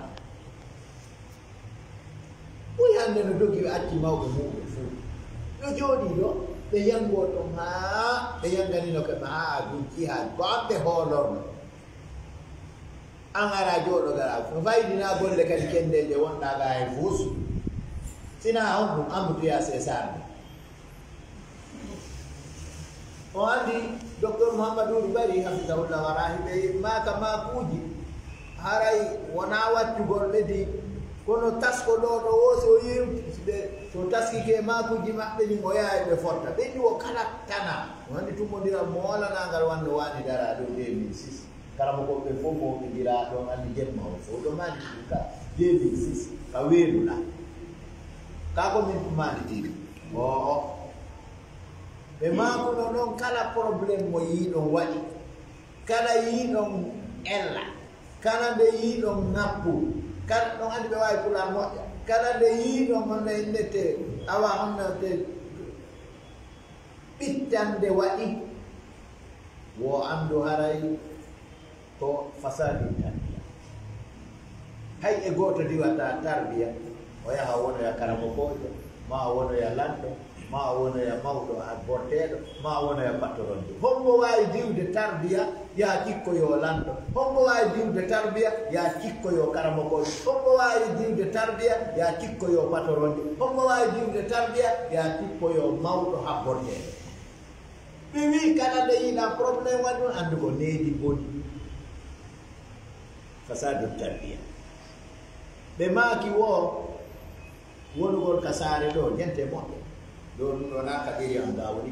Ɓuri hannde no dogi, ɓe acci mawɓe muuɗum fuu. Yo jooɗii ɗo, ɓe yanngoo ɗum haa ɓe yannganino ke ma haa gunci haa ko an ɓe hoolorno. An ara jooɗo gara no fayidinaa golle kadi kenndeeje wonɗaa ga e fuus. Sinaa on ɗum Amadou Yacé Sarr ne. O anndi Docteur Mouhamadou Bari, hafisahullah, wara hiɓe maaka maakuuji, haray wonaa waccugol ɓe di, kono tasko ɗo ɗo woo, so yewti ɓe, so taskike maakuuji maɓɓe ɗin, o yahay ɓe fotta. Ɓe ɗi o kala tana. O anndi tummbondiral mo walanaa ngal wanno waani dara ɗo deux mille six. Karamoko ɓe fof mo ɓe ngira ɗon anndi jemma o fof ɗo maani ɗum ka deux mille six, ka weeru na. Ka ko min ɗum maani tiri. Oo. Ɓe maakuno noon kala problème mo yiiɗon waɗi, kala yiiɗon ella, kala nde yiiɗon ŋabbu, kala ɗon anndi ɓe waawi Pulaar moƴƴa, kala nde yiiɗon honno innete, awa honno te ɓittande waɗi, wo anndu haray ko fasadu tarbiya. Hay e gooto diwata tarbiya, o yaha o wonoya karamokoojo, ma o wonoya lanɗo, ma o wonoya mawɗo borteeɗo, ma o wonoya pattoronjo. Hombo waawi diwde tarbiya, ya cikkoyo lanɗo? Hombo waawi diwde tarbiya, ya cikkoyo karamokoojo? Hombo waawi diwde tarbiya, ya cikkoyo pattoronjo? Hombo waawi diwde tarbiya, ya cikkoyo mawɗo habborteeɗo? Ɓe wii kala nde yiɗa problème waɗi ɗum, anndu ko needi boni. Fasadu tarbiya. Ɓe maaki wo wonugol ka saare ɗo, jente moƴƴo. Ɗo ɗum ɗo na ka ɓeri an ga woni.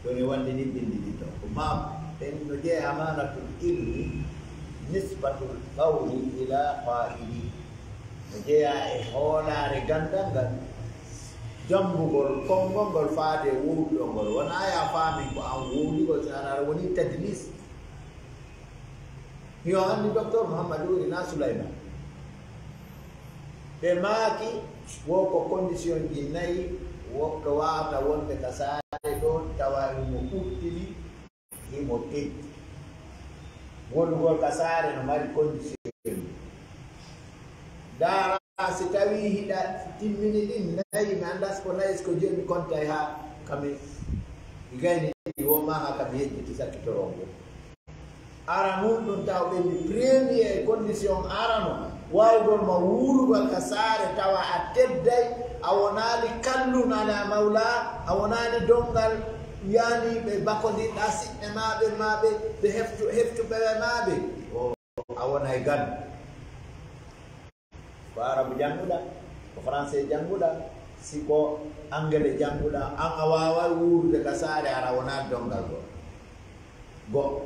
Ɗo ne wandi ni bindi ɗi ɗo. Ko ma ɓen no jeeya amanatul ilmi, nisbatul qawli ila qaili. No jeeya e hoolaare gandal ngal, jambugol konngol ngol faade e wowlugol ngol. Wona ya faamin ko an wowlugol, si an ara woni tadlis. Yo anndi Docteur Mouhamadou Rina Souleymane. Ɓe maaki wo ko condition ji nayi woɗɗo waawata wonde ka saare ɗo tawa himo ɓurtini, himo teddi. Wonugol ka saare no mari condition ji. Ndaara, si tawii hiɗa timmini ɗin nayi, mi anndaa si ko nayi, si ko joyi, mi kontay haa ka mi gayni ɗi wo maa haa ka mi yejjiti sakkitoro ngo. Ara nun ɗum taw ɓe mbi premier condition arano waawugol ma wuurugol ka saare tawa a tedday, a wonaali kallun ala mawla, a wonaali dongal yani ɓe bakondirɗa siɓɓe ma ɓe ma ɓe ɓe heftu heftu ɓeɓe ma ɓe. O, a wonay gan. Ko arabu jannguɗa, ko français jannguɗa, si ko anglais jannguɗa, an a waaway wuurude ka saare ara wonaa donngal goo. Goo.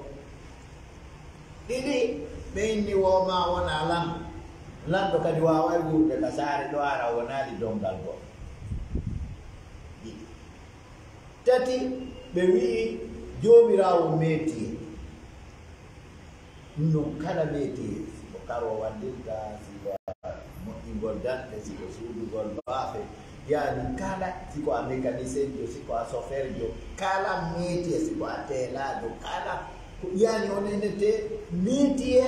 Ɗiɗi, ɓe inni wo ma wona lanɗo. Lanɗo kadi waaway wuurude ka saare ɗo ara wonaali donngal goo. Ɗiɗi. Tati, ɓe wi'i Joomiraawo meetiye. Ɗum noon kala meetiye, si ko karo wallirta, si ko moƴƴingol danɗe, si ko suudugol baafe, yaani kala, si ko a mécanicien jo, si ko a chauffeur jo, kala meetiye, si ko a teelaajo, kala ko yaani on enete meetiye,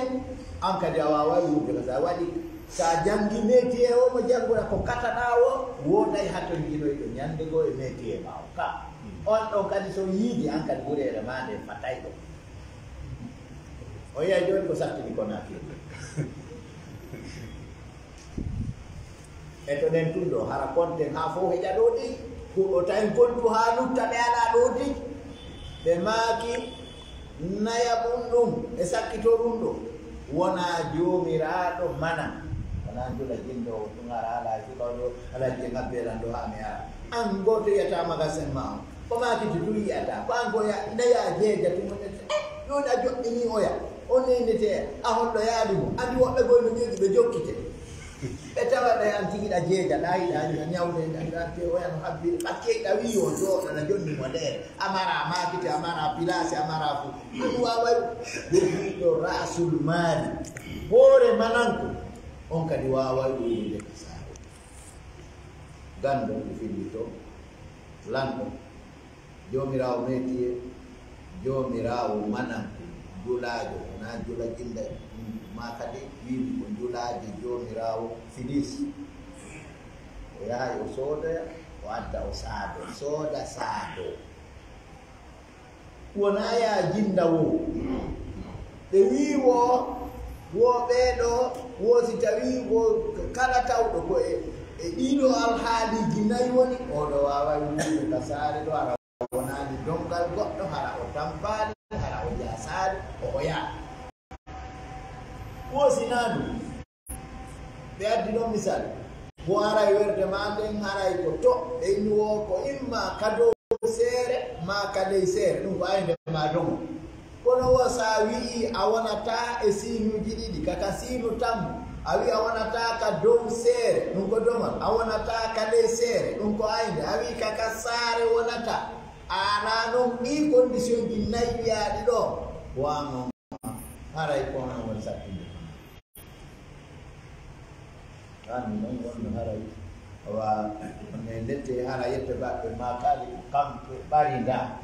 an kadi a waaway wuurde ka sa waɗi, sa janngi meetiye o mo jannguɗa ko kataɗa o, wooday hatonjinoyɗo ñannde goo e meetiye ma o. Ka on ɗon kadi so yiidi an kadi wureere ma nde fatay ɗo. O yiya jooni ko sattini Conakry. E to ɗen tun ɗo, hara konten haa fof heƴa ɗo ɗi. Ko o tawi kontu haa lutta ɓe alaa ɗo ɗi. Ɓe maaki nayaɓun ɗum e sakkitorun ɗo. Wonaa Joomiraaɗo mana. Wonaa njula jindo o tun ara alaa e suka o ɗo, alaa je ngabbelan ɗo haa mi ara. An gooto yiyata magasin ma on. Ko maaki to tun yiyata. Ko an ko ya, naya jeeja tun on. Eh, ɗon a joɗɗini oya. On nennete a holɗo yaali mo. Andi woɓɓe goy no jogi ɓe jokkite. Ɓe tawa ɓe an tigi ɗa jeeja, ɗa yiɗa, yiɗa ñawde, yiɗa, yiɗa te oya no habbiri. Ɓakke yiɗa wi yo jooɗo na jonni mo leere. Amara maakite, amara pilaasi, amara fu. Ɗum waaway. Jogiiɗo raasul maali. Hoore mananko. On kadi waaway wuurude ka saare. Ganndo ko fillito. Lanɗo. Joomiraawo meetiye, Joomiraawo mananko, njulaajo, wonaa njula jinnda, maa kadi wiimi ko njulaajo Joomiraawo Filis. yahay o soodoya, o adda o saado, sooda saado. Wonaa yaa jinda wo. Ɓe wii wo, wo ɓee ɗoo, wo si tawii wo kala tawɗo ko e, e ɗii ɗoo alhaaliiji nayi woni, oo ɗoo waaway wuurude ka saare ɗoo, hara wonaani donngal goɗɗo, hara o tampaali, hara o jaasaali, o oyaa. Wo si naa ɗum. Ɓe addi ɗon misal. Mo haray werde maa nden haray ko to, ɓe inni wo ko imma ka dow seere, maa ka ley seere. Ɗum ko aynde maa domo. Kono wo so a wi'i a wonataa e siinuuji ɗiɗi, ka ka siinu tammu, a wi'i a wonataa ka dow seere, ɗum ko domal, a wonataa ka ley seere, ɗum ko aynde, a wi'i ka ka saare wonataa. A alaa non ɗii condition ji nayi wiyaaɗi ɗoo, wa non haray ko onon woni sattude. An non wonno haray. Awa, on e nette hara yette baɓɓe ma kaali kam ɓe ɓarinda.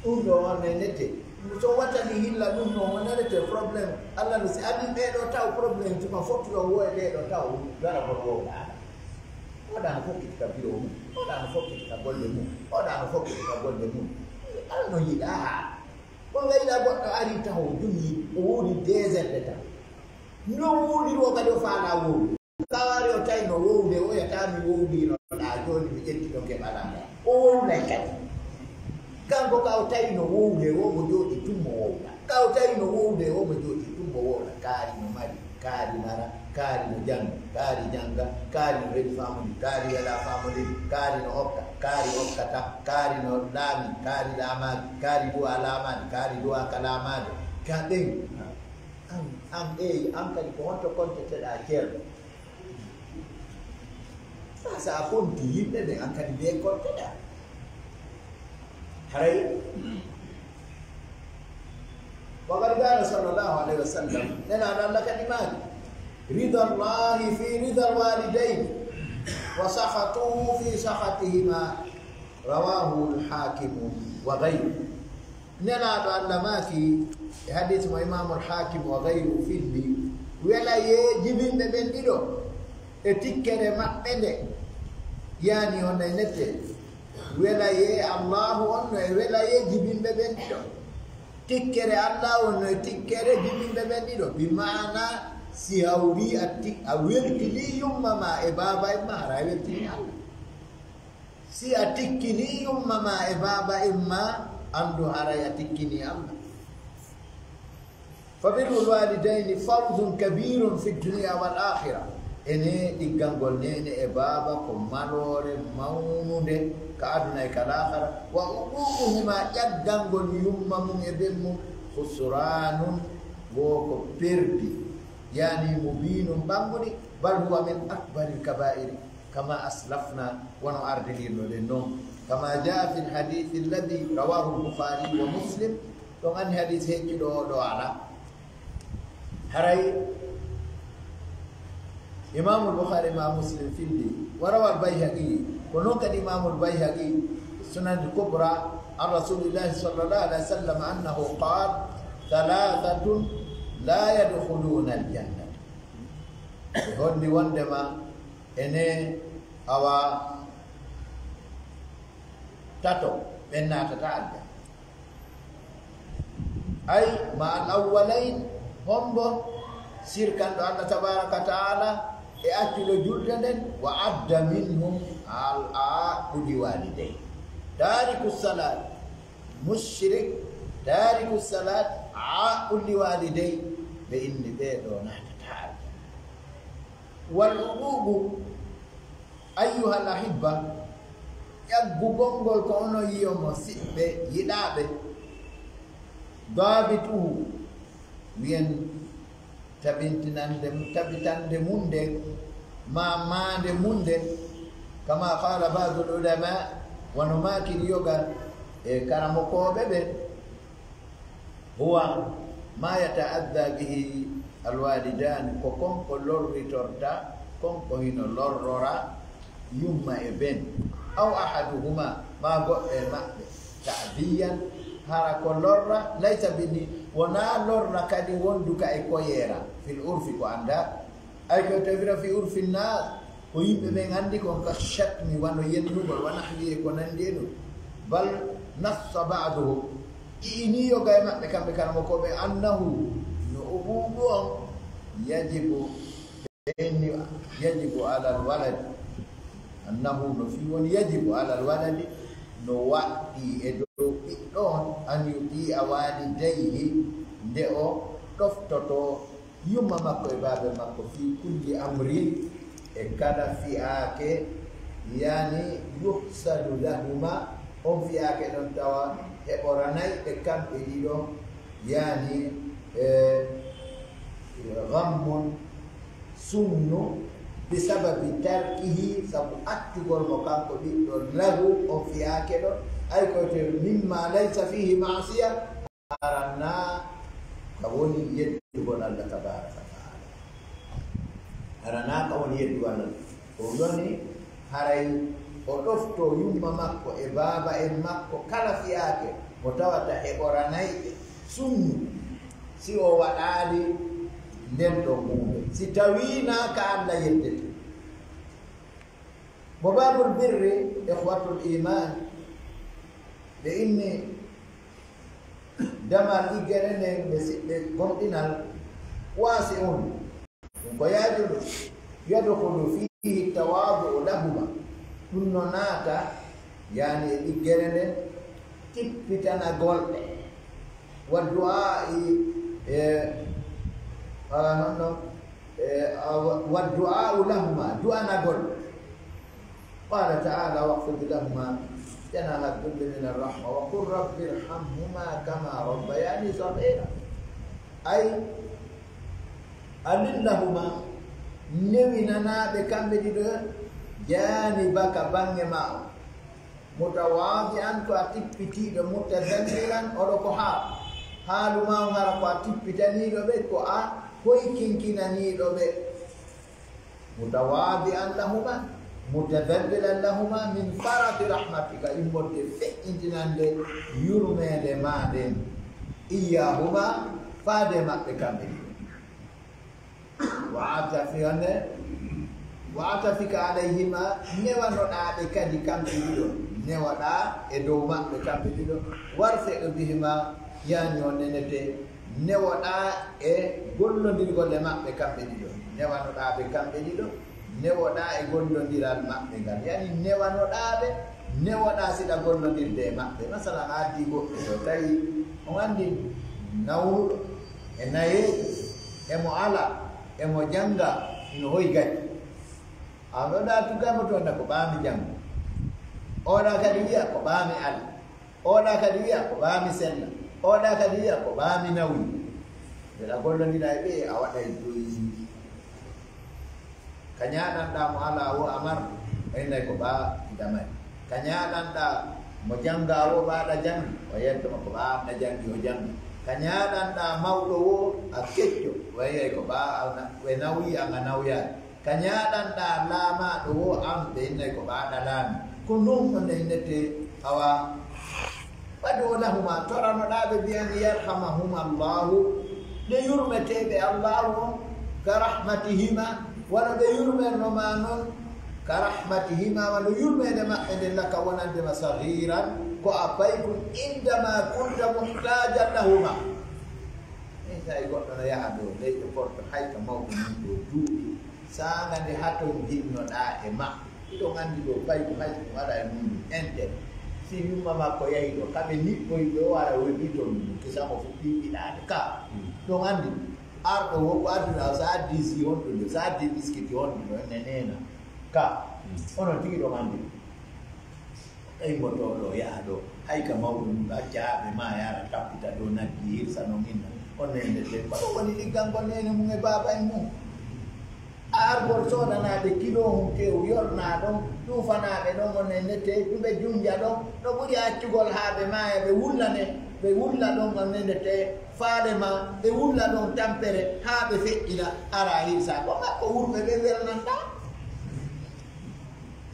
Ɗum ɗo on e nette. So wattani hilla ɗum ɗo on nette problème. Allah no si amin ɓee ɗo taw problème tuma fottuɗo wo e ɓee ɗo taw dara ko wowɗa. Oɗa no fokkiti ka biro mum. Oɗa no fokkiti ka golle mum. Oɗa no fokkiti ka golle mum. Ala no yiɗa. Ko ngayɗa goɗɗo ari taho jumi o wowli deux heures de temps. No wowliri o kadi o faala wowli. Kawari o tawi no wowde o yata mi wowlino ɗa joni mi ƴetti ɗon ke ɓalanga. O wowlay kadi. Kanko ka o tawi no wowde o mo jooɗi tummo wowla. Ka o tawi no wowde o mo jooɗi tummo wowla. Kaari no mari, kaari mara, kaari no jannga, kaari jannga, kaari no weli famodi, kaari wela famodi, kaari no okka, kaari okkata, kaari no laami, kaari laamaaki, kaari duwa laamaade, kaari duwa ka laamaade. Ka ɓen, an, an ɓeeyi, an kadi ko honto konteteɗaa ceerno? Sa, sa a konti yimɓe ɓen, an kadi ɓe konteɗaa. Haray, wa qad qala sallallahu alayhi wa sallam, Nelaaɗo Allah kadi maaki, rida Allahi fi rida alwalidayni, wa sakhatuhu fi sakhatihima, rawahu alhakimu wa ghayruhu. Nelaaɗo Allah maaki e hadis mo Imaamul Hakim wa ghayruhu findi, welayee jibinɓe ɓen ɗiɗo e tikkere maɓɓe nde, yaani on e nette, welayee Allahu on no e welayee jibinɓe ɓen ɗiɗo. Tikkere Allahu on no e tikkere jibinɓe ɓen ɗiɗo. Bi maana si hawri a tik-, a weltini yumma ma e baaba en ma, hara a weltini Allah. Si a tikkini yumma ma e baaba en ma, anndu haray a tikkini Allah. Fa birrul walidayni fardun kabirun fi dunya wal akhira. Ene ɗiggangol neene e baaba ko maloore mawnunde ka aduna e ka laakhara. Wa uququhuma, ƴaggangol yumma mum e ben mum, khusranun, wo ko perdi, yani mubinun, ɓannguɗi, bal huwa min akbaril kabairi. Kama aslafna, wano ardinirno ɗen non. Kama jaa fil hadithi alladhi rawahu al-Bukhari wa Muslim. Ɗon anni hadith heccuɗo o ɗo ala. Haray Imamul Bukhari ma Muslim findi. Wa rawa al-Bayhaqi. Ko non kadi Imamul Bayhaqi, Sunan al-Kubra, an Rasulillahi sallallahu alaihi wasallam annahu qala, thalathatun la yadkhuluna al-jannah. E holli wondema ene awa tato ɓen naatata aljanna. Ay ma al awwalayn, hombo sirkanɗo Allah tabaraka wa taala e accuɗo julde nden, wa adda minhum al aqu li walidayhi. Tariku salat, mushrik, tariku salat, aqu li walidayhi, ɓe inni ɓe ɗo naatata aljanna. Wal uququ, ayyuhal ahibba, ƴaggugol ngol ko onon yi'o mo siɓɓe, yiɗaaɓe. Dabituhu, wiyen tabintinande, tabitande mum nden, ma maande mum nden, kama qala ba'dul ulama, wano maakiri yoga e karamokooɓe ɓe. Huwa ma yata'adha bihi alwalidani, ko kon ko lorritorta, kon ko hino lorrora yumma e ben, aw ahaduhuma, ma goɗɗo e maɓɓe, ta'diyan, hara ko lorra, laysa bini, wona lorra kadi wonduka e koyeera, fil urfi, ko annda, ay ko tawira fi urfi nnas, Ko yimɓe men anndi kon ka shatmi, wano yennugol, wa nahwi e ko nanndi e ɗum. Bal nassa ba'duhum, iini yoga e maɓɓe kamɓe karamokooɓe, annahu, no o ɓuuɓu on, yajibu, ɓe inni, yajibu alal walad, annahu no fii woni yajibu alal waladi, no waɗɗii e dow ɓiɗɗo on, an yuti'a walidayhi, nde o ɗoftoto yumma makko e baaba makko fii kulli amrin, e kala fiyaake, yani yuhsadu lahuma, on fiyaake ɗon tawa heɓoranay ɓe kamɓe ɗiɗo, yani, e, ghammun, sunnu, bi sababi tarkihi, sabu accugol mo kanko ɓiɗɗo, lahu, on fiyaake ɗon, ay koyte mimma laysa fihi ma'siya, Aranaa ka woni yeddugol Allah tabaaraka wa ta'aala. Aranaa ka woni yeddugol Allah. Ko woni haray o ɗoftoo yumma makko e baaba en makko kala fiyaake mo tawata heɓoranay ɓe sunnu si o waɗaali nden ɗon huunde. Si tawii naa ka Allah yeddete. Wa babul birri ikhwatul iman, ɓe inni damal ɗiggere nden ɓe siɓɓe gomɗinal wasi un. Ɗum ko yaajuɗo. Yadkhulu fihi tawadu'u lahuma. Ɗum no naata, yani e ɗiggere nden, tippitanagol ɓe. Wa du'a'i, e, a, honno, e, a, wa, wa du'a'u lahuma, du'anagol. Qala ta'ala, waqfid lahuma janaha dhulli min arrahma, wa qul rabbi irhamhuma kama rabbayani saghira. Ay, alin lahuma, newinanaaɓe kamɓe ɗiɗo, janibaka, baŋŋe ma o. Mutawadi'an, ko a tippitiiɗo, mutadallilan, oɗo ko haa. Haalu ma on hara ko a tippitaniiɗo ɓe, ko a hoykinkinaniiɗo ɓe. Mutawadi'an lahuma, mutadallilan lahuma min faradi rahmatika, immorde feƴƴintinande yurmeende ma nden, iyyahuma, faade maɓɓe kamɓe ɗiɗo. Wa atafi, wa atafika alayhima, newanoɗaa ɓe kadi kamɓe ɗiɗo, newoɗaa e dow maɓɓe kamɓe ɗiɗo, warfiq bihima, yani o nenete, newoɗaa e gollondirgol e maɓɓe kamɓe ɗiɗo, newanoɗaa ɓe kamɓe ɗiɗo, newoɗaa e gollondiral maɓɓe ngal, yani newanoɗaa ɓe, newoɗaa siɗa gollondirde e maɓɓe. Masalan, a addi goɗɗo to tawi on anndi nawruɗo, e nayeejo, emo ala, emo jannga, ino hoygaji. A ɗo ɗa tugga mo to, nda ko ɓaami janngo. Oɗa kadi wiya ko ɓaami ala. Oɗa kadi wiya ko ɓaami sella. Oɗa kadi wiya ko ɓaami nawyi. Nde ɗa gollondira e ɓe, a waɗay doyii. Ka ñaaɗanɗaa mo alaa woo a mar, o innay ko ɓaa hiɗa mari. Ka ñaaɗanɗaa mo janngaa woo ɓaa ɗa janngi, o yetta ma ko ɓaa an ɗa janngi o jannga. Ka ñaaɗanɗaa mawɗo woo a kecco, o innay ko ɓaa an ɓe nawyi an a nawyaali. Ka ñaaɗanɗaa laamaaɗo woo an ɓe innay ko ɓaa ɗa laami. Ko non on innetee awa Fad'u lahuma, toranoɗaa ɓe bi an yarhamahuma Allahu, nde yurmetee ɓe Allahu on, ka rahmatihima, wano ɓe yurmerno ma non, ka rahmatihima, wano yurmeende maɓɓe nden laka wonande ma saghiran, ko a paykun, indama kunta muhtajan lahuma. Min tawi goɗɗo no yaha ɗo, leyɗe porto, hay ka mawɗo mum ɗo duuɓi, saanga nde haton jinnoɗaa e ma. Hiɗon anndi ɗo, paykun hay ɗum waɗa e mum, enten. Si yumma makko yahi ɗo, kaɓe niɓɓoy ɓe o ara webiton ɗum, kisa ko fuɗɗi yiɗaade ka. Ɗon anndi, arɗo wo ko adduna o, so addi si honɗude, so addi biskiti honɗude, ne neena ka. Onon tigi ɗon anndi. Ɓeyngoto ɗo yaha ɗo, hay ka mawɗo mum, ɗo acca haa ɓe ma yara tappita ɗo naggi, hirsa no minna. On nene te, ko ɗum woni liggangol nene mum e baaba en mum. A argol soodanaade kilo mum tew, yornaa ɗon, ɗuufanaa ɓe ɗon, on nene te, ɗum ɓe junja ɗon, ɗo ɓuri accugol haa ɓe maaya, ɓe wullane, ɓe wulla ɗon, on nene te, faale ma, ɓe wulla ɗon tampere, haa ɓe feƴƴina, ara hirsa. Ko makko wurɓe ɓe welnanta.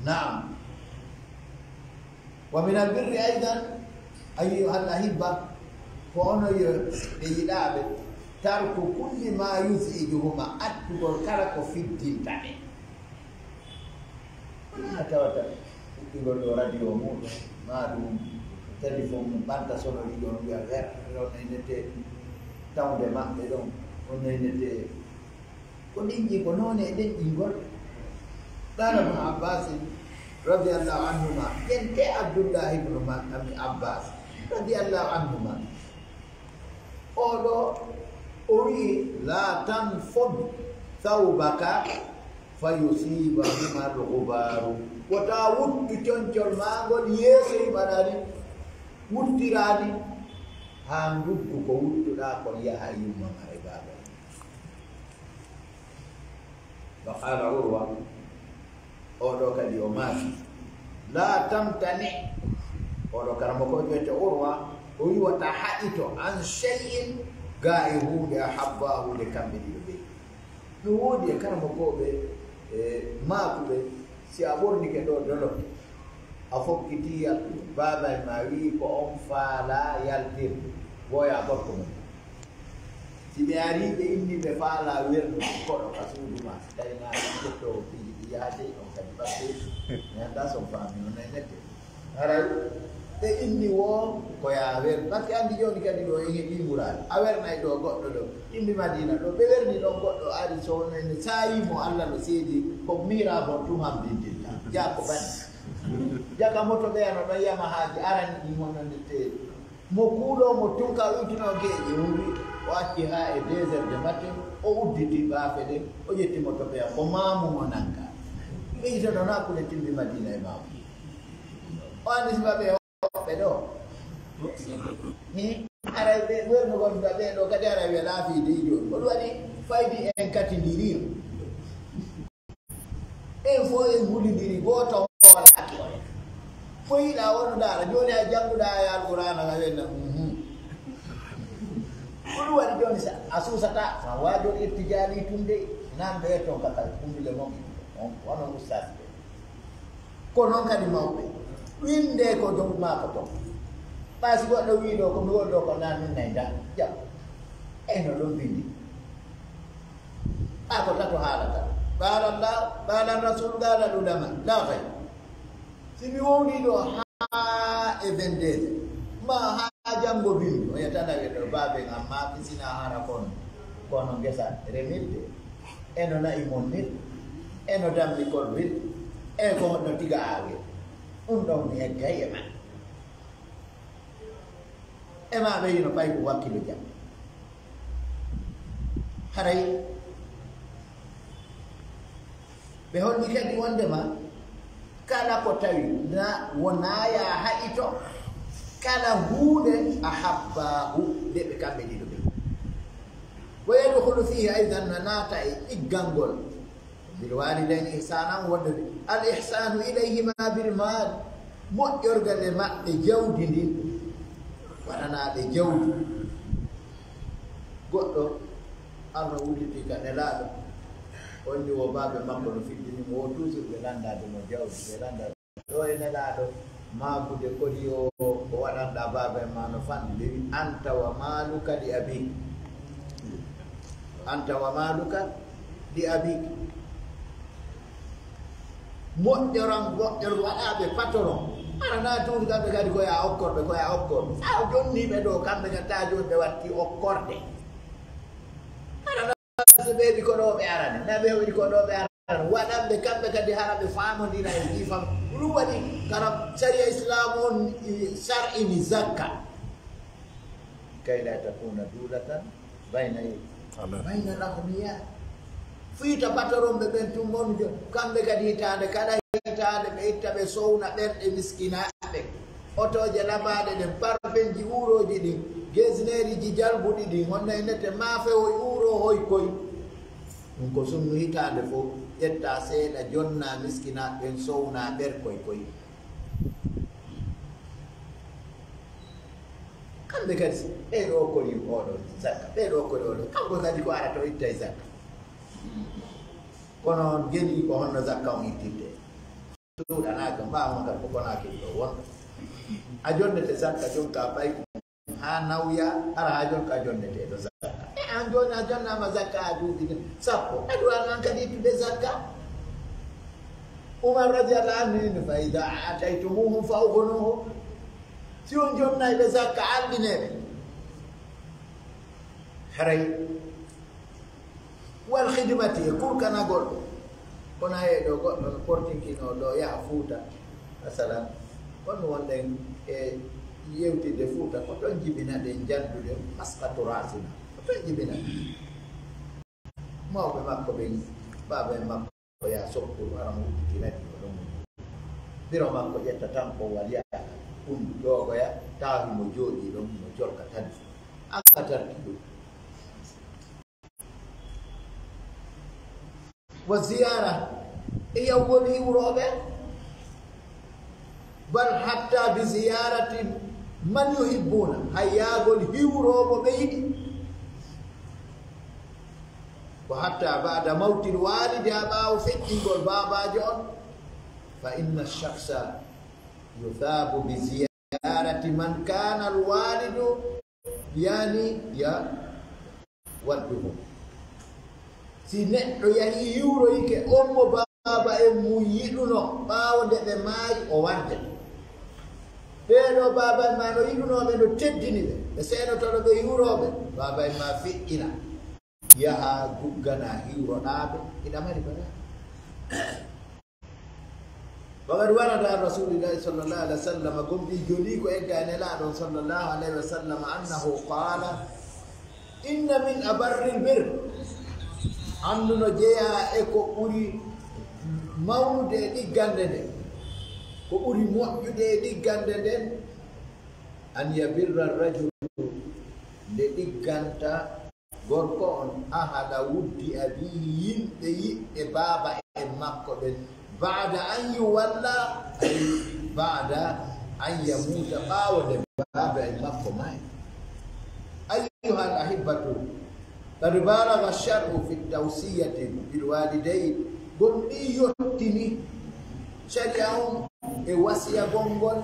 Naam. Wa min albirri aydan, ayyuhal ahibba, ko onon yo ɓe yiɗaaɓe, tarku kulli ma yuzijuhuma, attugol kala ko fiddinta ɓe. Haa tawata fuɗɗugol ɗo radio muɗum, maa ɗum téléphone mum ɓanta sonori ɗon wiya wer, ɗon naynete tawde maɓɓe ɗon, on naynete ko ɗinƴi ko noone e ɗinƴingol. Qala Ibnu Abbas radiyallahu anhuma, ƴente Abdullah ibnu Ma-, Abbas radiyallahu anhuma. Oɗo o wi'i, "La tanfud thawbaka fa yusibahuma al-ghubaru." Wota wuttu concol maa ngol yeeso yimɓe aɗa wuttiraani, haa nguddu ko wuttuɗaa kon yaha e yumma maa e baaba. Wa qala Urwa, oɗo kadi o maaki, "La tamtani." Oɗo karamoko wiyete Urwa, o wi'ata haɗito an shay'in, ga e huunde a habbahu nde kamɓe ɗiɗo ɓe. No woodi e karamokooɓe, e maakuɓe, si a ɓornike ɗo dolo, a fokkiti yaltu, baabay ma wi'i ko on faala yaltir, woya gorko mum. Si ɓe arii ɓe inni ɓe faala wernude koɗo ka suudu ma, si tawi na ɗum ƴettoowo piiji ɗi yaade, on kadi batte, mi anndaa so on faami, on nayi nette. Haray ɓe inni wo ko yaa wer, parce que anndi jooni kadi ɗo en heɓii muraadi. A wernay ɗo goɗɗo ɗo, immi Madiina ɗo, ɓe werni ɗon goɗɗo ari so wonno ene saayi mo Alla no seedi, ko miira bon tum hamdintinta. Jaa ko bani. Jaka moto ɓe ano ɗon yama haaji arani ɗi wonno nde teeri. Mo kuuɗo mo tunka uytuno geeƴe wuri, o acci haa e deux heures de matin, o udditi baafe ɗe, o ƴetti moto ɓeya, ko maamu mo nanga. Ɓe yitono na hakkunde timbi Madiina e maamu. O anndi si maɓɓe hoɓɓe ɗo. Hi, aray ɓe wernugol ɓe ɗo kadi aray ɓe laafi dey jooni. Ko ɗum waɗi faydi en katindiri. En fof en hulindiri, gooto hoolaaki on. Ko yiɗa wonu ndaara, jooni a jannguɗa aya Alqur'aana, a welna, mhm. Ko ɗum waɗi jooni sa, a suusata, sa waajol irtijaali tun de, nan ɓe ton ka kala kumbile mon, on, onon ustaas ɓe. Ko noon kadi mawɓe, winde ko dow maako ton. Ɓay si goɗɗo wii ɗo, ko mi woni ɗo ko nan min nay nda, jam. Eyno ɗum bindi. A ko tato haalata. Qala Allah, qala Rasul, qala ulama. La gay. Si mi wowlii ɗo haa e vingt-deux, ma haa janngo binndi, o yetana wiya ɗo baaben, amma kisina hara kon, kono ngesa remirde, e no na'i monnir, e no dammi kolwir, e ko honno tiga aawir. Ɗum ɗon mi heddey e ma. E ma ɓe yino pay ko wakkilo jam. Haray ɓe holli kadi wondema kala ko tawi na wonaya haɗito, kala huunde a habbaahu nde ɓe kamɓe ɗiɗo ɓe. Wa yadkhulu fihi aydan, na naata e ɗiggangol. Bil walidayni ihsanan, wonde al ihsanu ilayhima bil mal, moƴƴorgal e maɓɓe jawdi ndin, waɗanaaɓe jawdi. Goɗɗo arno wulliti ka Nelaaɗo, on ni wo baabe makko no fiddini mo, wo toujours ɓe landaade mo jawdi, ɓe landa. Ɗo e Nelaaɗo maagude kodi o, ko waɗanɗa baaba e ma no fanɗi, ɓe wi, "Anta wa maaluka li abik." "Anta wa maaluka li abik." Moƴƴoran, moƴƴor waɗaaɓe patoron. Ara na tuuti kamɓe kadi ko ya okkorɓe, ko ya okkor. Sa o jonniiɓe ɗo, kamɓe kadi ta jooni ɓe watti okkorɗe. Ara na so ɓe ɓi ko ɗo ɓe arani, na ɓe hoyri ko ɗo ɓe arani. Waɗanɓe kamɓe kadi hara ɓe faamondira e ɗi fam. Ɗum waɗi kara sariya Islam on, i, sar'ini zakka. Kay la takuna dulatan bayna, bayna al-aghniya. Fuyta batoronɓe ɓen tun wonu jo, kamɓe kadi hitaande kala hitaande ɓe itta ɓe sowna ɓerɗe miskinaaɓe. Otooje labaaɗe ɗen, parfenji uurooji ɗin, gesneeriji jalbuɗi ɗin, honno e nete maafe hoy uuroo hoy koy. Ɗum ko sunnu hitaande fof, ƴetta seeɗa, jonna miskinaaɓe ɓen, sowna ɓer koy koy. Kamɓe kadi, ɓee ɗo kori oɗo zakka, ɓee ɗo kori oɗo, kanko kadi ko arata o ittay zakka. Kono on geni ko honno zakka on ittirte? Suuɗanaaka, mbaawma kam ko konaaki ɗo wonɗo. A jonnete zakka, jonka pay haa nawya, hara haa jonka jonneteeɗo zakka. E an jooni a jonnaama zakka a duuɓi sappo, a duwaano an kadi ittude zakka. Umar radiyallahu anhu inni, "Fa idha a'taytumuhum fa ughnuhum." Si on jonnay ɓe zakka, alɗinee ɓe. Haray wal khidmati, e kurkanagol. Kono a yi'ay ɗo goɗɗo no portinkinoo ɗo yaha Fuuta, masalan, kono wonɗen e yewtidde Fuuta, ko ɗon jibinaɗen janndude masqatu rasina. Ko ɗon jibinaɗen. Mawɓe makko ɓen, baaba en makko, ko yaa sokku, hara mo udditinani ko ɗon. Biro makko ƴetta tan ko wal yaha, ɗum ɗoogoya, tawi mo jooɗii ɗon, mo jorka tan. An a tardi ɗum. Wa ziyara, e yawgol hiwrooɓe. Bal hatta bi ziyarati man yuhibbuna, hay yaagol hiwrooɓe ɓe yiɗi. Wa hatta ba'da mawtil walidi, haa ɓaawo feƴƴingol baabaajo on. Fa inna shakhsa yuthabu bi ziyarati man kana al walidu, yani, ya wadduhu. Si neɗɗo yahi hiwroyike on mo baaba en mum yiɗuno, ɓaawo nde ɓe maayi, o wadde. Ɓee ɗoo baaba en maa no yiɗunoo ɓe, no teddini ɓe, ɓe seenotono ɓe hiwrooɓe, baaba en maa feƴƴina, yaha duggana hiwroɗaa ɓe, hiɗa mari bala. وقد ورد عن رسول الله صلى الله عليه وسلم, gomɗii jolii ko egga e Nelaaɗo on صلى الله عليه وسلم, أنه قال: إن من أبر البر, anndu no jeyaa e ko ɓuri mawnude e ɗiggande nden, ko ɓuri moƴƴude e ɗiggande nden, أن يبر الرجل, nde ɗigganta gorko on, أهل ود أبيه, yimɓe yiɗɓe baaba en makko ɓen, بعد أن يولى, ay, بعد أن يموت, ɓaawo nde baaba en makko maayi. أيها الأحبة، قد بالغ الشرع في التوصية بالوالدين. Gomɗii yottinii sariya on e wasiyagol ngol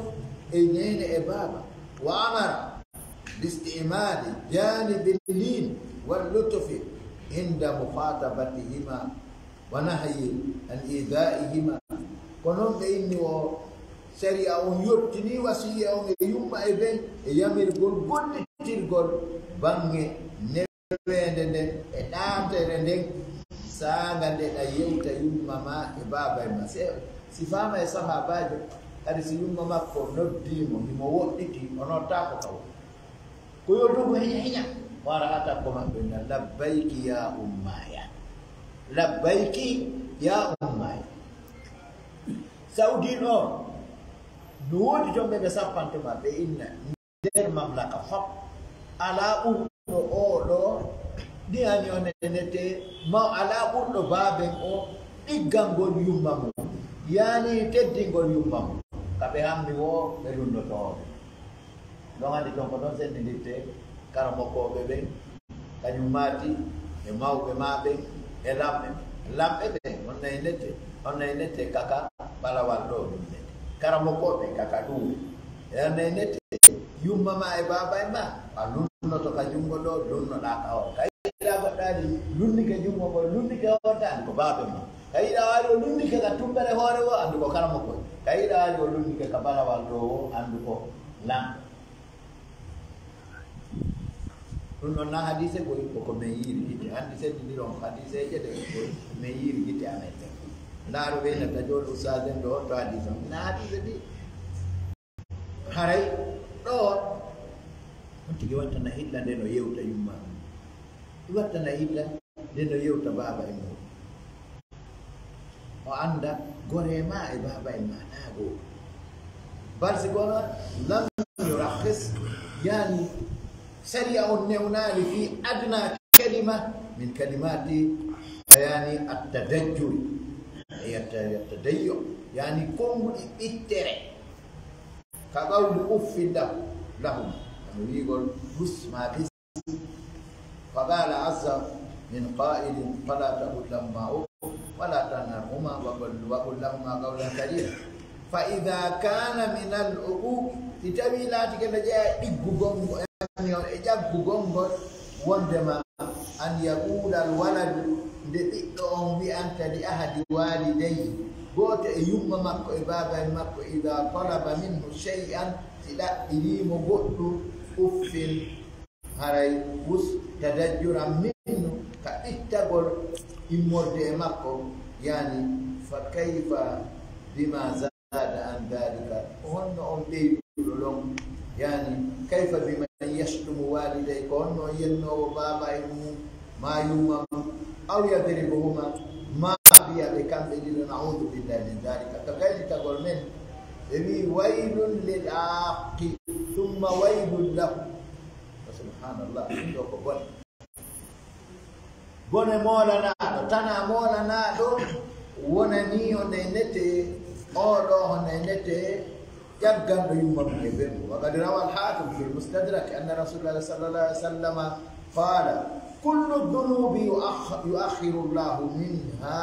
e neene e baaba. وأمر باستعمال جانب اللين واللطف عند مخاطبتهما والنهي عن إيذائهما. Ko non ɓe inni o, sariya on yottinii wasiya on e yumma e ben, e yamirgol gollitirgol baŋŋe neweende nden e ɗaantere nden, saanga nde ɗa yewta yumma ma e baaba e ma. Se, si faama e sahaabaajo, hari si yumma makko noddii mo, himo woɗɗitii, o nottaako ka woni. Ko yo dogu heña heña, o ara haa takko maɓɓe na, "Labbayki ya ummaya. Labbayki ya ummaya." Saudi ɗo, no woodi ton ɓe ɓe sappanto ma, ɓe inna nder mamlaka fop. Alaa ɓurɗo oo ɗo, ɗiyani on e nete, ma alaa ɓurɗo baaben o ɗiggangol yumma mum, yaani teddingol yumma mum. Ka ɓe hammi wo, ɓe lunnotooɓe. Ɗon anndi ton ko ɗon senndindirtee karamokooɓe ɓen, kañum maati e mawɓe maa ɓen, e lamɓe. Lamɓe ɓen, on nay nette, on nay nette kaka balawal ɗo ɗum nette. Karamokooɓe kaka ɗuure. E on nay nette yumma maa e baaba e maa, a lunnoto ka junngo ɗo, lunnoɗaa ka hoore. Ka yiɗaa goɗɗo ari, lunnike junngo ngol, lunnike hoore, anndi ko baaba maa. Ka yiɗaa ari o lunnike ka tumbere hoore wo, anndu ko karamoko. Ka yiɗaa ari o lunnike ka balawal ɗo wo, anndu ko lamɗo. Ɗum ɗon na hadiise goy, koko men yiiri gite. Anndi senndindiron hadiiseeje ɗe goy, men yiiri gite amen ɗen. Ndaaru ɓe na tajool ustaaden ɗo, to hadiise on. Na hadiise ɗi. Haray ɗo, on tigi wattana illa nde no yewta yumma. I wattana illa nde no yewta baaba e mum. O annda gore ma e baaba en ma na goo. Bal si kono lam yurakhis, yani, sariya on newnaali fi adna kalima min kalimati, yani, attadajjuri, e atta-, attadayyo, yani, konnguɗi ɓittere. Ka qawli uffin lahu, lahum, no wi'ugol dus ma bis. فقال عز من قائل: فلا تقل لهما أف ولا تنهرهما وقل، وقل لهما قولا كريما. فإذا كان من العقوق، si tawii laatike no jeyaa e ɗiggugol ngol, e ƴaggugol ngol, wondema أن يقول الولد, nde ɓiɗɗo on wi'anta, لأحد والديه, gooto e yumma makko e baaba en makko, إذا طلب منه شيئا, si ɗaɓɓirii mo goɗɗum, أف, haray us, تضجرا منه, ka ɓittagol immorde e makko, yaani, فكيف بما زاد عن ذلك, ko honno on ɓeyduɗo ɗon? Yaani, كيف بمن يشتم والديه, ko honno on yennoowo baaba e mum, maa yumma mum, أو يضربهما, maa wi'a ɓe kamɓe ɗiɗo, نعوذ بالله من ذلك, ka gaylitagol men, ɓe wi'i, ويل للعاق, ثم ويل له. Subhanallah, ɗum ɗo ko bone. Bone moolanaaɗo, tanaa moolanaaɗo wonanii o nenetee, oo ɗoo o nenetee, ƴagganɗo yumma mum e bembo. وقد روى الحاكم في المستدرك أن رسول الله صلى الله عليه وسلم قال: كل الذنوب يؤخ-، يؤخر الله منها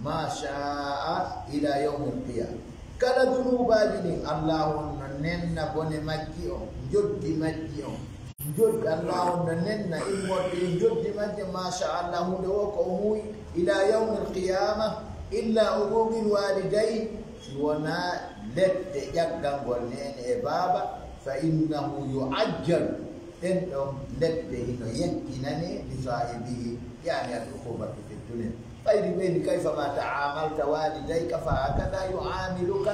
ما شاء إلى يوم القيامة. Kala dunuubaaji ɗin, Allaahu on no nenna bone majji on, njoddi majji on. Njoddi, Allaahu on no nenna immorde e njoddi majji on, ما شاء الله, huunde woo ko o muuyi, إلى يوم القيامة، إلا عقوق الوالدين, si wonaa lepte ƴaggangol neene e baaba, فإنه يعجل, ɗen ɗon lepte hino yettinanee, لصاحبه, يعني العقوبة في الدنيا. Ɓayri ɓeyni, كيفما تعاملت والديك فهكذا يعاملك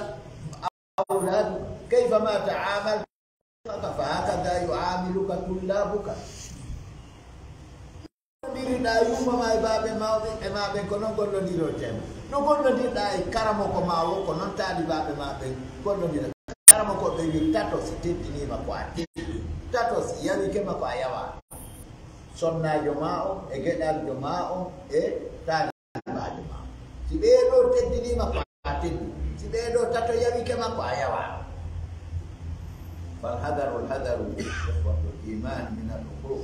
أولادك، كيفما تعاملت فهكذا يعاملك طلابك. Gollondirɗaa yumma maa e baaɓe maa ɓe, e maa ɓen, ko non gollondirortee ma. No gollondirɗaa e karamoko maa o, ko non taalibaaɓe maa ɓen gollondira. Karamoko ɓe wi'i, tato si teddinii ma ko a teddu, tato si yawike ma ko a yawa. Sonnaajo maa o, e geɗaljo maa o, e taali- taalibaajo maa. Si ɓee ɗoo teddinii ma ko a teddu, si ɓee ɗoo tato yawike ma ko a yawa. فالحذر الحذر إخوة الإيمان من العقوق.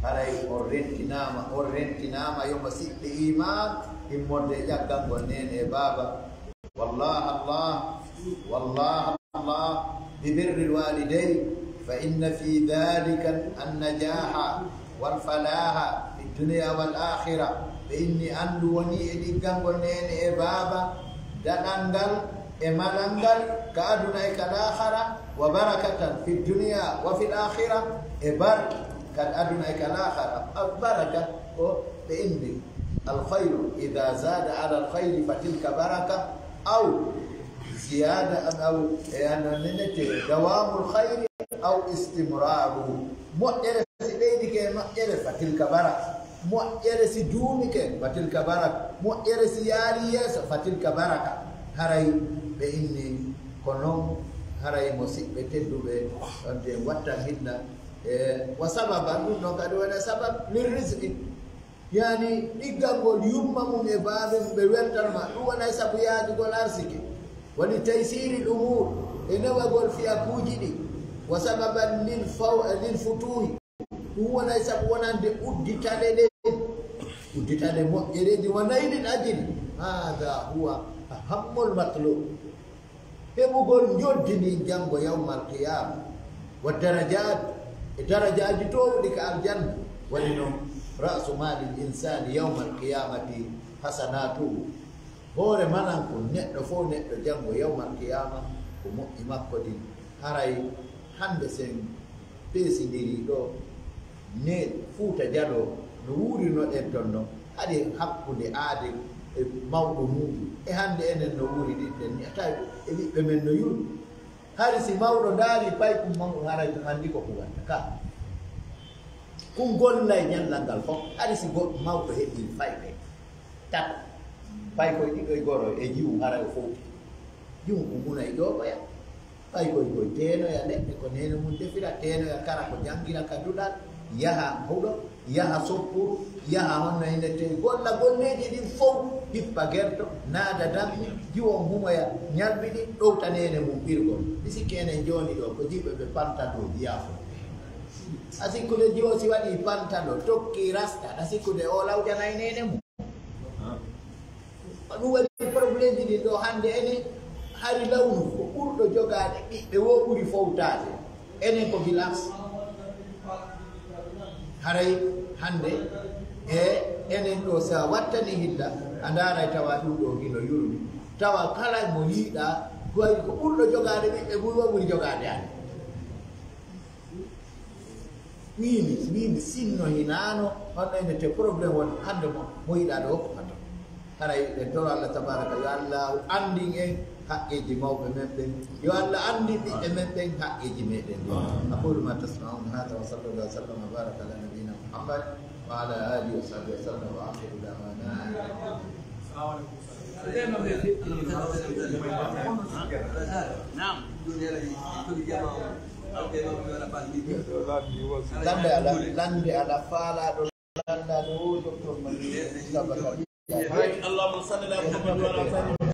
Haray on rentinaama, on rentinaama yo musiɓɓe iimaan, immorde e ƴaggangol neene e baaba. والله الله، والله الله ببر الوالدين، فإن في ذلك النجاح والفلاح في الدنيا والآخرة. Ɓe inni anndu woni e ɗiggangol neene e baaba, daɗal ngal e malal ngal ka aduna e ka laakhara, وبركة في الدنيا وفي الآخرة, e barke ka aduna e ka laakhara. Al baraka ko ɓe inni, الخير إذا زاد على الخير فتلك بركة، أو زيادة، أو، e, ano nenete, دوام الخير أو استمراره. Moƴƴere si ɓeydike e moƴƴere, فتلك بركة. Moƴƴere si duumike, فتلك بركة. Moƴƴere si yaari yeeso, فتلك بركة. Haray ɓe inni ko non, haray musiɓɓe tedduɓe, on de watta hilla, e, وسببا, ɗum ɗon kadi wona sabab, للرزق. Yaani, ɗiggangol yumma mum e baaba mum ɓe weltanma, ɗum wonay sabu yaajugol arsike. ولتيسير الأمور, e newagol fiyakuuji ɗi. وسببا للفو-، للفتوح, ɗum wonay sabu wonande udditale ɗen. Udditale moƴƴereeji, ونيل الأجر. هذا هو أهم المطلوب. Heɓugol njoddi ndin janngo yawmal qiyaama, والدرجات, e darajaaji toowɗi ka aljanna, woni non, رأس مال الإنسان يوم القيامة حسناته. Hoore manankun neɗɗo fow neɗɗo janngo yawmal qiyaama ko moƴƴi makko ɗin. Haray hannde sen peesindirii ɗoo, ne Fuuta Jaloo no wuurinoɗen ton non, hari hakkunde aade e mawɗo muuɗum, e hannde enen no wuuriɗen ni, a tawi e ɓiɓɓe men no yuru. Hari si mawɗo ndaari paykun mawɗo, haray ɗum anndi ko kun watta ka. Kun gollay ñallal ngal fow. Hari si goɗɗo mawɗo heɓii fayɓe tato, paykoy ɗiɗo e goro e jiwun, haray o fowti. Jiwun kun muna e ƴoogoya. Paykoy koy teenoya leɗɗe ko neene mum defira, teenoya kara ko janngira ka duɗal, yaha huɗo, yaha soppuru, yaha honno hinde tey, golla golleeji ɗin fow, hippa gerto, naada dammi, jiwo on humoya, ñalbi ɗin, ɗowta neene mum ɓirgol. Mi sikki enen jooni ɗoo, ko jiwɓe ɓe pantalooji yaafo. A sikkude jiwo si waɗii pantalo, tokki rasta, a sikkude o lawƴanay neene mum. Ko ɗum waɗi problémeji ɗin ɗoo hannde enen, hari lawnu ko ɓurɗo jogaade ɓiɓɓe woo ɓuri fowtaade. Enen ko gila. Haray hannde e enen ɗo, so a wattani hilla, a ndaaray tawa ɗum ɗo hino yurmi. Tawa kala mo yiiɗa, ko wayi ko ɓurɗo jogaade ɓiɓɓe ɓuri o ɓuri jogaade an. Mimi, mimi sinno hinaano, on ɗo ene te problème won hannde mo, mo yiɗa ɗo ko hannde. Haray en toro Allah tabaraka, yo Allah anndin en haqqeeji mawɓe men ɓen, yo Allah anndin ɓiɓɓe men ɓen haqqeeji meɗen ɗin. أقول ما تسمعون هذا وصلى الله وسلم وبارك على نبينا محمد وعلى آله وصحبه وسلم وآخر دعوانا. نعم. Lannde ala, lannde ala faalaaɗo lanndaade o, docteur Mali Sabaka. اللهم صل على محمد وعلى آل محمد.